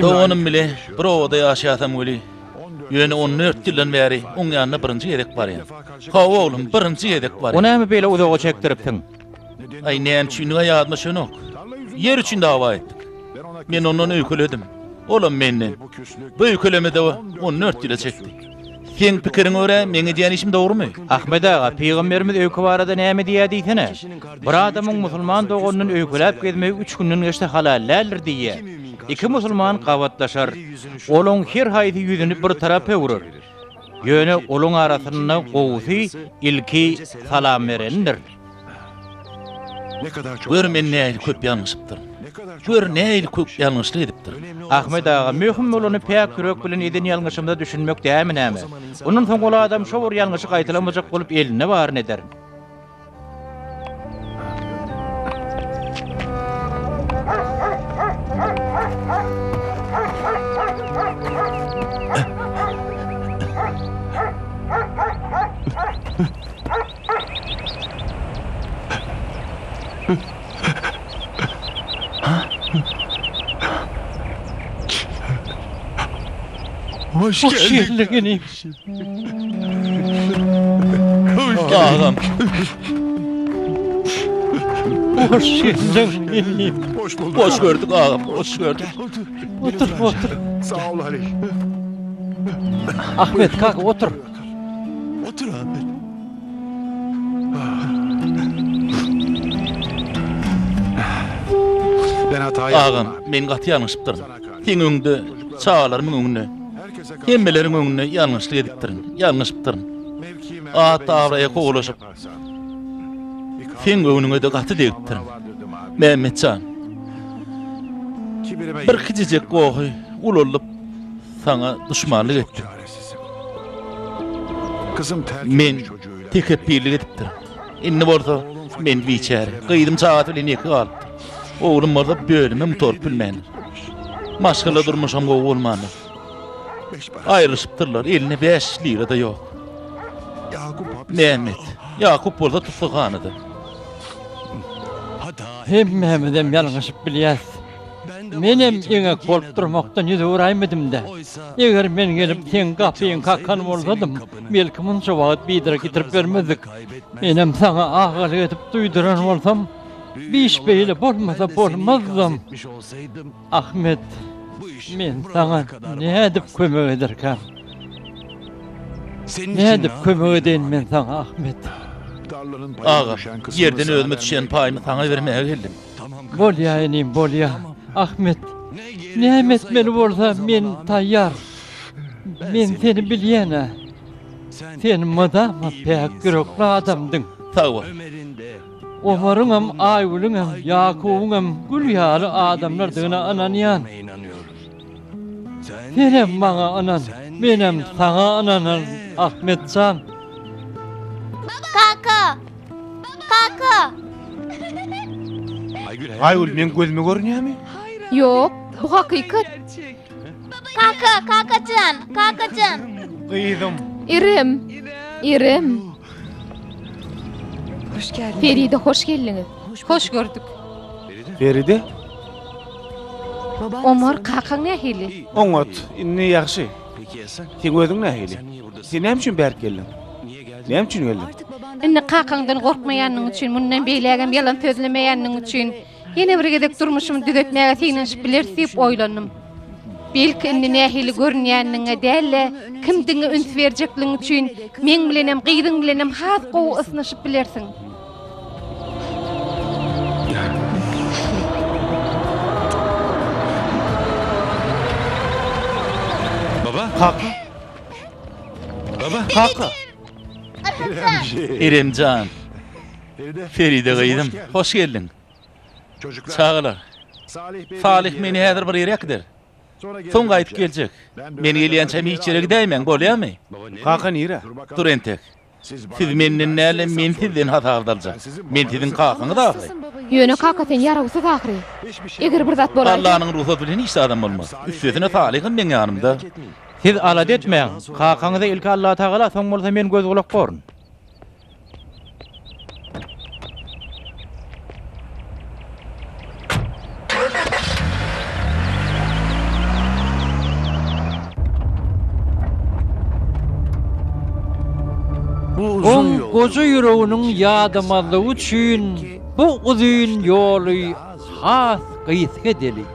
Doganym bile bir obada ýaşaýasam weli. Ýöne on dört ýyldan bäri oň ýanyna birinji gezek barýan. Hawa oglum, birinji gezek O barýan. näme beýle uzaga çekdiripsiň? Aý, näme üçinligi ýadyma düşenok. Ýer üçin dawa etdik. Men ondan öýkeledim. Olam menden. Bu öýkeleme-de on dört ýyla çekdi. Seň pikiriňe görä, meň edýän işim dogrumy? Ahmet aga, pygamberimiz öýke barada näme diýýär diýsene? Bir adamyň musulman doganyndan öýkeläp gezmegi üç günden geçse halal däldir diýýär. Iki musulman gabatlaşar. Olaň her haýsy ýüzüni bir tarapa öwrer. Ýöne olaň arasynda gowusy ilki salam berendir. Gör men nähili köp ýalňyşypdyryn. Gör nähili köp ýalňyşlyk edipdirin. Ahmet aga, möhüm bolany päk ýürek bilen eden ýalňyşymyza düşünmek dälmi näme? Ondan soň ol adam şo bir ýalňyşy gaýtalamajak bolup elinde baryny eder. Hoş geldiň inim. Agam. Hoş geldiň inim. Hoş gördük agam, hoş gördük. Otur, otur. Sag ol Halil. Ahmet kaka otur. Otur Ahmet. Agam, men gaty ýalňyşypdyryn. Seň öňüňde, çagalarymyň öňünde, hemmeleriň öňünde ýalňyşlyk edipdirin, ýalňyşypdyryn. At-abraýa kowalaşyp, seň göwnüňe-de gaty degipdirin. Mämmet jan, bir kiçijek gohy ulaldyp, saňa duşmanlyk etdim. Men tekepbirlik edipdirin. Indi bolsa men biçäre. Gyzym çagasy bilen ýeke galypdyr. Oglum bolsa bölümem gutaryp bilmändir. Maşgala durmuşam gowy bolmandyr. Aýrylyşypdyrlar, elinde bäş lira-da ýok. Mämmet, Ýakup bolsa tussaghanada. Hemmämizem ýalňyşyp bilýäs. Menem eňek bolup durmakdan ýüz öwräýmedim-dä. Eger men gelip seň gapyňy kakan bolsadym, belki munça wagt biderek ýitirip bermezdik. Menem saňa agalyk edip duýduran bolsam, bi iş beýle bolmasa bolmazdam. Ahmet, men saňa nädip kömek ederkäm? Nädip kömek edeýin men saňa, Ahmet? Agam, ýerden özüme düşýän paýymy saňa bermäge geldim. Bolýa inim, bolýa. Ahmet, näme etmeli bolsa men taýýar. Men seni bilýän-ä. Sen mydama päk ýürekli adamdyň. Sag bol. Omaryňam, Aýgülüňem, Ýakubyňam gül ýaly adamlardygyna ynanýan. Senem maňa ynan, menem saňa ynanaryn, Ahmet jan. Kaka! Kaka! Aýgül, meň gözüme görünýärmi? Ýok, bu hakykat. Kaka, kakajan, kakajan. Gyzym. Irem, Irem. Feride, hoş geldiňiz. Hoş gördük. Feride? Omar, kakaň nähili? Oňat, indi ýagşy. Seň özüň nähili? Sen näme üçin bärik geldiň? Näme üçin geldiň? Indi kakaňdan gorkmaýanyň üçin, mundan beýlägem ýalan sözlemeýäniň üçin, ýene bir gezek durmuşymy düzetmäge synanyşyp bileris diýip oýlandym. Belki indi nähili görünýäniňe däl-de, kimdigiňe üns berjekligiň üçin meň bilenem, gyzyň bilenem has gowy ysnyşyp bilersiň. Baba. Kaka. Baba. Kaka. Eremjan. Feride gyzym, hoş geldiň. Çagalar. Salyh meni häzir bir ýere äkider. Soň gaýdyp geljek. Men gelýänçäm hiç ýere gidäýmäň, bolýamy? Kaka nirä? Dur entek. Siz menden däl-de, men sizden hasabat aljak. Men siziň kakaňyz ahyry. Ýöne kaka sen ýarawsyz ahyry. Eger bir zat bolaýsa. Allanyň rugsady bilen hiç zadam bolmaz. Üstesine Salyham meň ýanymda. Siz alada etmäň. Kakaňyza ilki Allatagala, soň bolsa men göz-gulak borun. Oň goja ýüreginiň ýadamazlygy üçin bu uzyn ýoly has gysga edeli.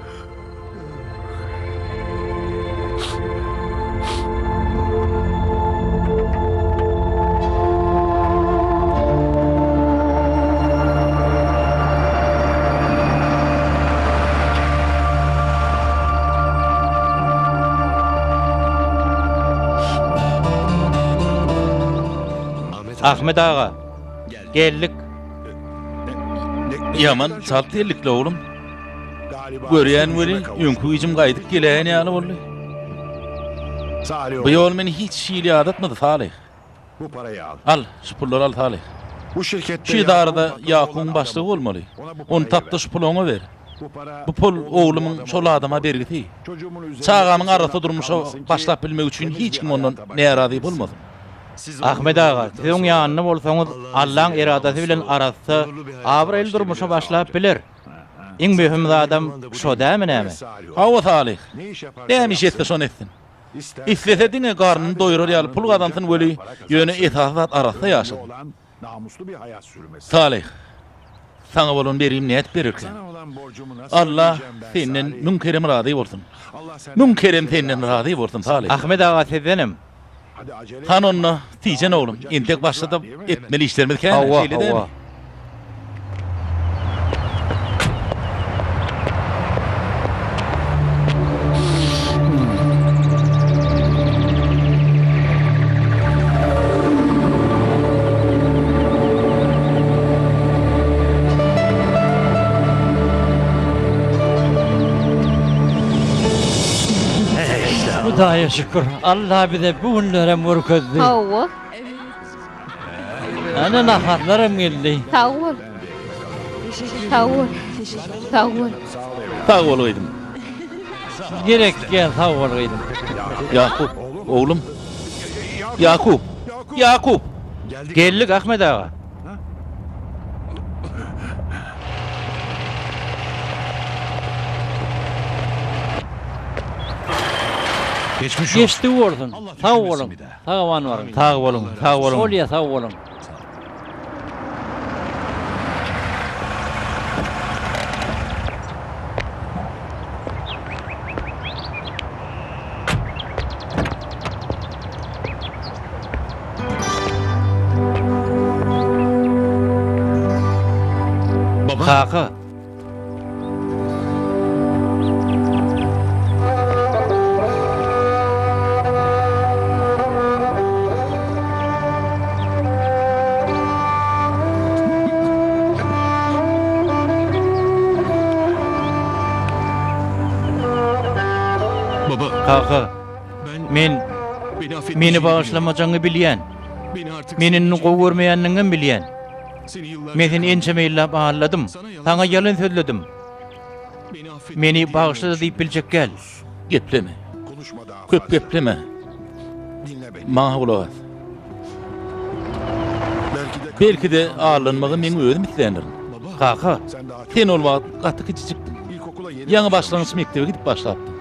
Ahmet aga, geldik. Ýaman çalt geldik-le oglum. Görýän welin, öňki güýjüm gaýdyp geläýen ýaly boldy. Bu ýol meni hiç hili ýadatmady, Salyh. Al, şu pullary al, Salyh. Şu edarada Ýakubyň başlygy bolmaly. Ony tap-da şu puly oňa ber. Bu pul oglumyň şol adama bergisi. Çagamyň arassa durmuşa başlap bilmegi üçin hiç kim ondan närazy bolmasyn. Ahmet aga, siz oň ýanynda bolsaňyz, Allaň eradasy bilen arassa, abraýly durmuşa başlap biler. Iň möhüm zadam şo dämi näme? Hawa Salyh. Näme iş etse şony etsin. Islese diňe garnyny doýurar ýaly pul gazansyn weli, ýöne esasy zat arassa ýaşasyn. Salyh, saňa bolan bergimi nädip bererkäm? Alla senden müň kerem razy bolsun. Müň kerem senden razy bolsun Salyh. Ahmet aga sizdenem. Hany onda, tijen oglum, entek başda-da etmeli işlerimiz kän, Hawa, şeýle dälmi? hawa. Hudaýa şükür, Alla bize bu günlerem görkezdi. Hawa. Ana naharlaram geldi. Sag bol. Sag bol. Sag bol. Sag bol gyzym. Gerek gel sag bol gyzym. Ýakup, oglum. Ýakup! Ýakup! Geldik Ahmet aga. Geçdi bolsun. Sag boluň. Sag aman baryň. Sag boluň, sag boluň. Bolýa sag boluň. Kaka. Kaka, men meni bagyşlamajagyňy bilýän. Meni indi gowy görmeýändigiňem bilýän. Men seni ençeme ýyllap aldadym. Saňa ýalan sözledim. Meni bagyşla-da diýip biljek däl. Gepleme. Köp gepleme. Maňa gulak as. Belki-de aldanmagy meň özüm isländirin. Kaka. Sen ol wagt gaty kiçijikdiň. Ýaňy başlangyç mekdebe gidip başlapdyň.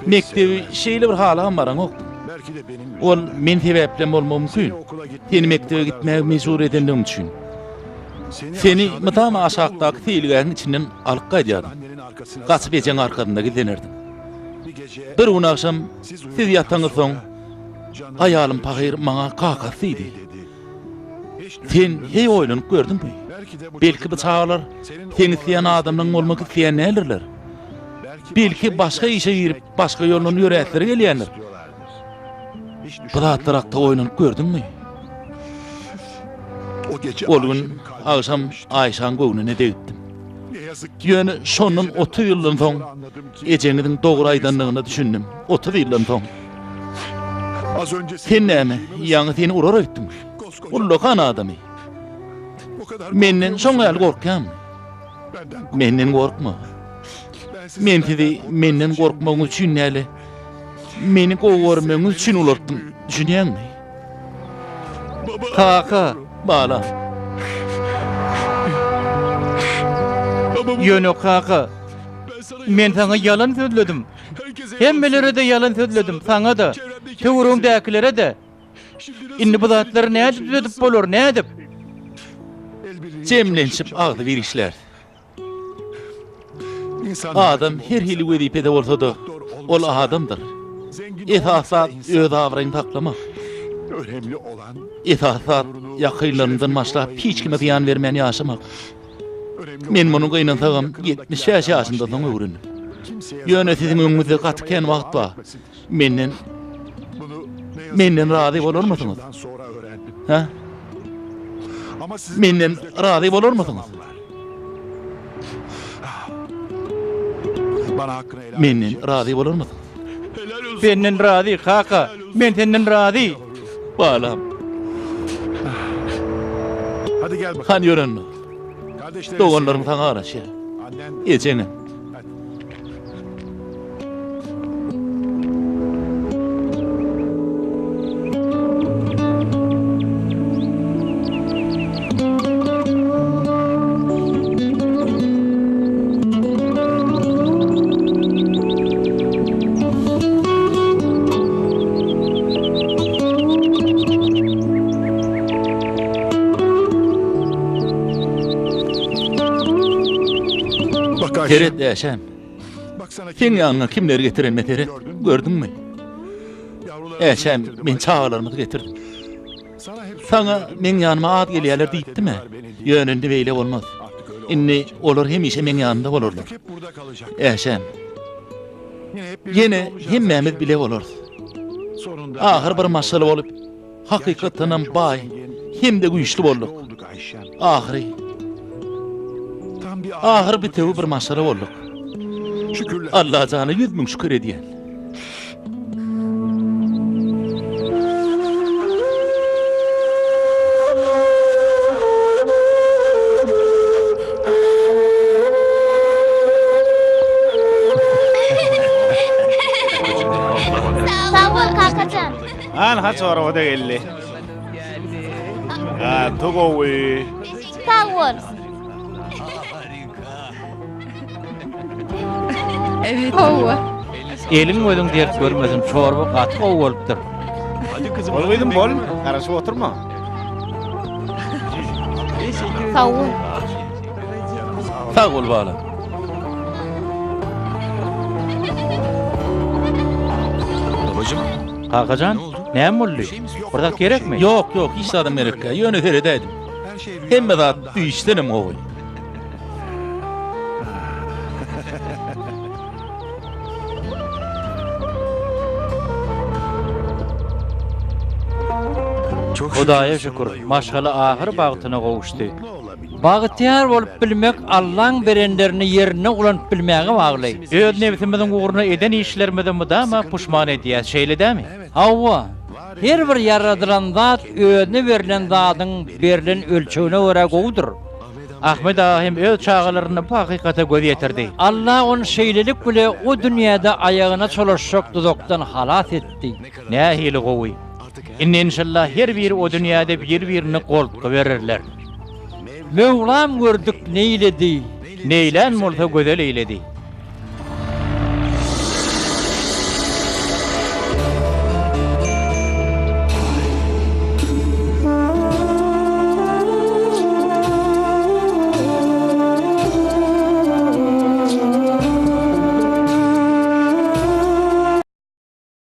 Mekdebi şeýle bir halabam baraňokdyň. Ol men sebäplem bolmagy mümkin. Seni mekdebe gitmäge mejbur edenligim üçin. Seni mydama aşakdaky seýilgähiň içinden alyp gaýdýardym. Gaçyp ejeň arkasynda gizlenerdiň. Bir gün agşam siz ýataňyzsoň, aýalym pahyr maňa kakasy diýdi. Sen heý oýlanyp gördüňmi? Belki bu çagalar seň isleýän adamlaň bolmak isleýän däldirler. Belki başga işe girip, başga ýoldan ýöräsleri gelýändir. Bu zatlar hakda oýlanyp gördüňmi? Ol gün agşam Aýşaň göwnüne degipdim. Ýöne şondan 30 ýyldan soň ejeňiziň dogry aýdandygyna düşündim. 30 ýyldan soň. Sen näme, ýaňy seni urar öýtdüň? Ullakan adamy. Menden şoň ýaly gorkýaňmy? Menden gorkma. Men sizi menden gorkmagyňyz üçin däl-de, meni gowy görmegiňiz üçin ulaltdym. Düşünýäňmi? Kaka! Balam. Ýöne kaka, men saňa ýalan sözledim. Hemmelere-de ýalan sözledim, saňa-da, töweregimdäkilere-de. Indi bu zatlary nädip düzedip bolar, nädip? Jemlenişip agzybir işläris. Adam her hili wezipede bolsa-da, ol adamdyr. Esasy zat öz abraýyňy saklamak. Esasy zat ýakynlaryňdan başlap hiç kime zyýan bermän ýaşamak. Men muny gynansagam 75 ýaşymdan soň öwrendim. Ýöne siziň öňüňizde gaty kän wagt bar. Menden Menden razy bolarmysyňyz? Hä? Menden razy bolarmysyňyz? Menden razy bolarmysyňyz? Senden razy, kaka. Men senden razy. Balam. Hany ýörenmi? Doganlaryň saňa garaşýar. Ejeňem. Seret Äşem. Seň ýanyňa kimleri getirenime seret, gördüňmi? Äşem, men çagalarymyzy getirdim. Saňa meň ýanyma az gelýärler diýipdim-ä. Ýöne indi beýle bolmaz. Indi olar hemişe meň ýanymda bolarlar. Äşem, ýene hemmämiz bile bolarys. Ahyr bir maşgala bolup, hakykatdanam baý hem-de güýçli bolduk. Ahyry, ahyr bitewi bir maşgala bolduk. Allajana 100.000 şükür edýän. Sag bol kakajan. Anha çorba-da geldi. Gaty gowy. Sag bol. Hawa. Eliň gözüň dert görmesin, çorba gaty gowy bolupdyr. Bol gyzym bol, garaşyp oturma. Sag bol. Sag bol balam. Kakajan, näme boldy? Bir zat gerekmi? Ýok, ýok, hiç zadam gerekkä. Ýöne seredäýdim. Hemme zat düýşdenem gowy. Hudaýa şükür, maşgala ahyr bagtyna gowuşdy. Bagtyýar bolup bilmek Allaň berenlerini ýerinde ulanyp bilmäge bagly. Öz nebsimiziň ugruna eden işlerimize mydama puşman edýäs, şeýle dämi? Hawa, her bir ýaradylan zat özüne berlen zadyň berlen ölçegine görä gowudyr. Ahmet aga hem öz çagalarynda bu hakykata göz ýetirdi. Allah ony şeýlelik bile o dünýäde aýagyna çolaşjak duzakdan halas etdi. Nähili gowy! Indi enşalla her biri o dünýäde bir-birine goltgy bererler. Möwlam gördük neýledi. Neýlän bolsa gözel eýledi.